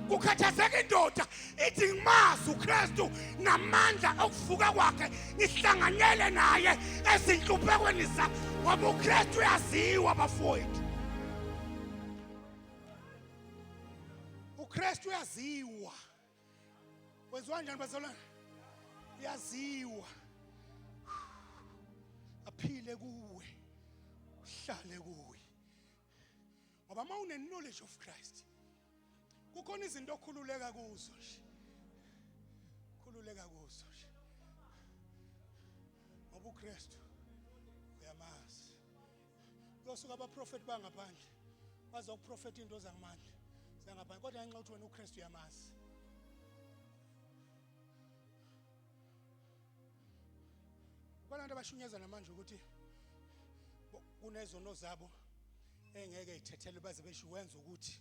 Kukhathazeka indoda ithi ngimazi uKristu namandla okuvuka kwakhe ngihlanganyele naye ezinhluphekweni zakhe ngoba uKristu uyaziwa bafowethu. uKristu uyaziwa. Wenziwa njani bazalwane? Uyaziwa. Aphile kuwe. Uhlale kuwe. Ngoba uma une knowledge of Christ kukhona izinto okhululeka kuzo nje. Khululeka kuzo nje. Ngoba uKristu uyamazi. Kuyosuka abaprofeti bangaphandle bazokuprofetha into zangamandla zangaphandle kodwa ngenxa yokuthi wena uKristu uyamazi. Kubantu abashunyeza namanje ukuthi kunezono zabo engeke ithethele baze besho wenza ukuthi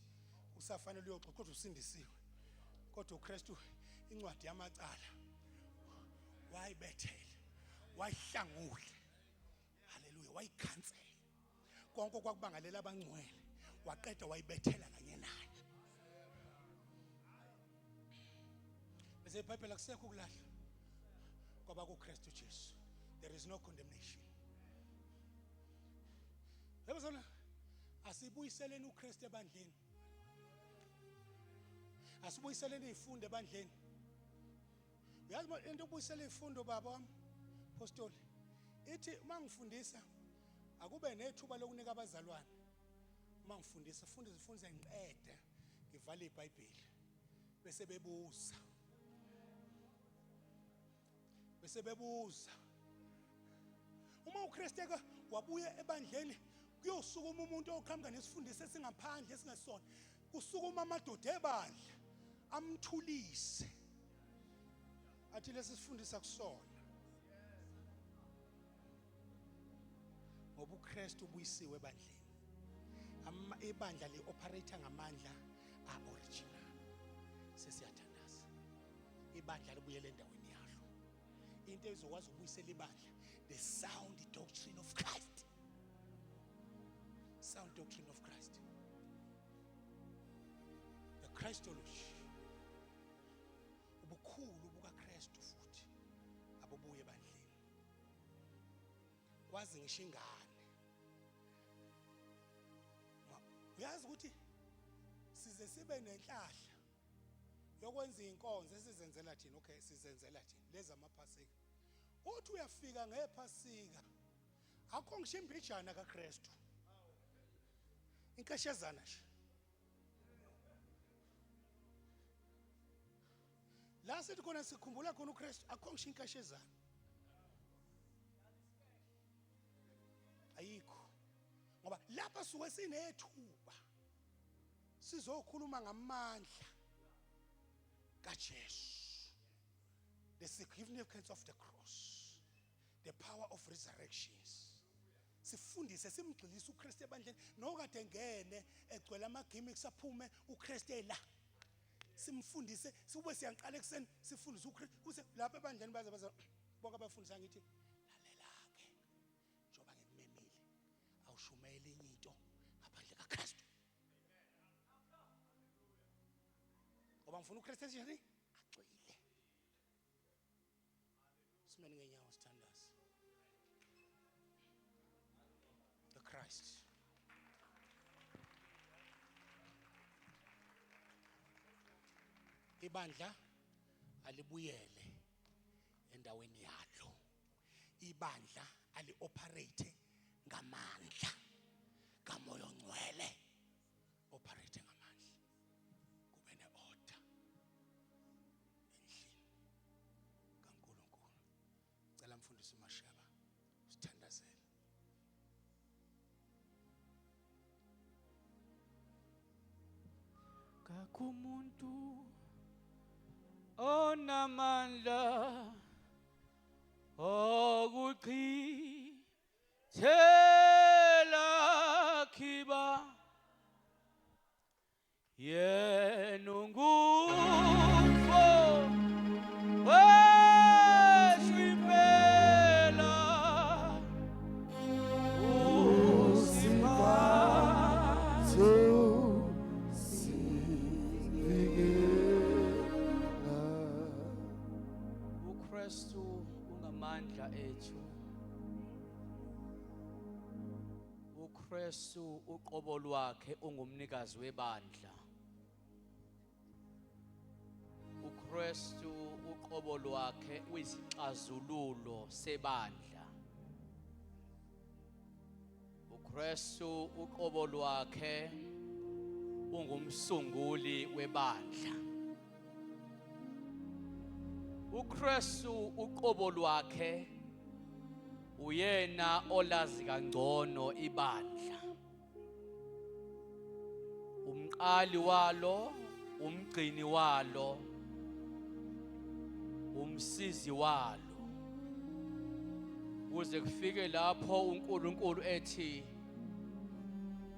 usafanele uyoxoxa kodwa usindisiwe. Kodwa uKristu incwadi yamacala wayibethela wayihlangula. Haleluya, wayikhansela konke okwakubangalela abangcwele waqeda wayibethela kanye naye. Bese iBhayibheli akusekho ukulahla kwaba kuKristu Jesu. There is no condemnation. Yebo zona asibuyiseleni uKristu ebandleni. Asibuyiseleni izifundo ebandleni. Uyazi into okubuyisela izifundo baba wami apostoli ithi uma ngifundisa akube nethuba lokunika abazalwane uma ngifundisa funda izifundo ngiqede ngivale iBhayibheli bese bebuza bese bebuza uma uKristu eke wabuya ebandleni kuyosukuma umuntu oqhamuka nesifundiso esingaphandle esingesona kusukuma amadoda ebandla amthulise athi lesi sifundisa kusona ngoba uKristu ubuyisiwe ebandleni. Ibandla li-operate ngamandla a-original. Sesiyathandaza ibandla libuyele endaweni yalo. Into ezokwazi ukubuyisela ibandla the sound doctrine of Christ, sound doctrine of Christ, the Christology, ubukhulu bukaKristu futhi abubuye ebandleni. Kwazi ngisho ingane uyazi ukuthi size sibe nenhlahla yokwenza inkonzo esizenzela thina. Okay, sizenzela thina lezi amaphasika. Uthi uyafika ngephasika akho ngisho imbijana kaKristu, inkeshezana nje la sithi khona sikhumbula khona uKristu, akho ngisho inkeshezana ayikho, ngoba lapha suke sinethuba sizokhuluma ngamandla kaJesu, the significance of the cross, the power of resurrections. Sifundise simgxilise uKristu ebandleni nokade ngene egcwele ama-gimmicks aphume uKristu ela simfundise sibe siyaqala ekuseni sifundise uKristu kuse lapha ebandleni baze baze bonke abafundisa ngithi lalela-ke njengoba ngikumemile awushumayeli enye into ngaphandle kaKristu ngoba ngifuna uKristu enjani agxile. Simeni ngenyawo sithandaze. The Christ. Ibandla alibuyele endaweni yalo. Ibandla ali-operate ngamandla kaMoya oNgcwele. Operate ngamandla. Kube ne-order endlini kaNkulunkulu. Cela mfundisi uMashaba usithandazele. Kakho umuntu onamandla okuchithela khiba. Ethu uKristu uqobo lwakhe ungumnikazi webandla. UKristu uqobo lwakhe uyisixazululo sebandla. UKristu uqobo lwakhe ungumsunguli webandla. UKristu uqobo lwakhe uyena olazi kangcono ibandla. Umqali walo, umgcini walo, umsizi walo. Kuze kufike lapho uNkulunkulu ethi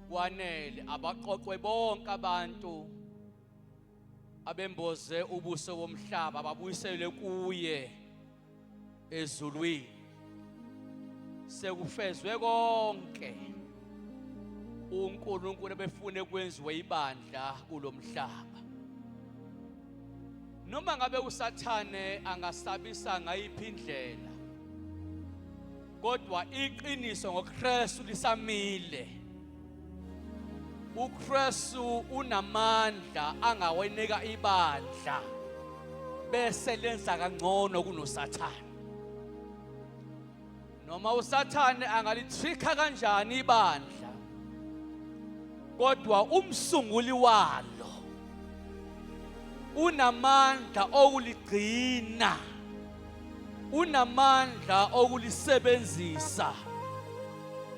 kwanele abaqoqwe bonke abantu abemboze ubuso bomhlaba babuyiselwe kuye ezulwini. Sekufezwe konke uNkulunkulu ebefune kwenziwe ibandla kulomhlaba. Noma ngabe uSathane angasabisa ngayiphi indlela, kodwa iqiniso ngoKristu lisamile. uKristu unamandla angawenika ibandla bese lenza kangcono kunoSathane. Noma uSathane angalitricka kanjani ibandla, kodwa umsunguli walo unamandla okuligcina, unamandla okulisebenzisa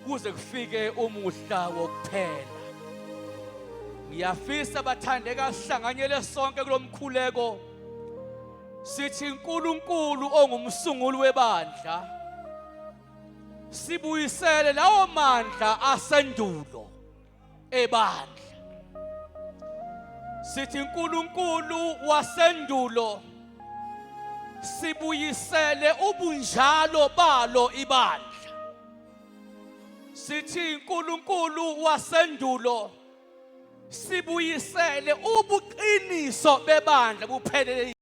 kuze kufike umuhla wokuphela. Ngiyafisa bathandeka sihlanganyele sonke kulomkhuleko sithi uNkulunkulu ongumsunguli webandla sibuyisele lawo mandla asendulo ebandla. Sithi uNkulunkulu wasendulo sibuyisele ubunjalo balo ibandla. Sithi uNkulunkulu wasendulo sibuyisele ubuqiniso bebandla buphelele.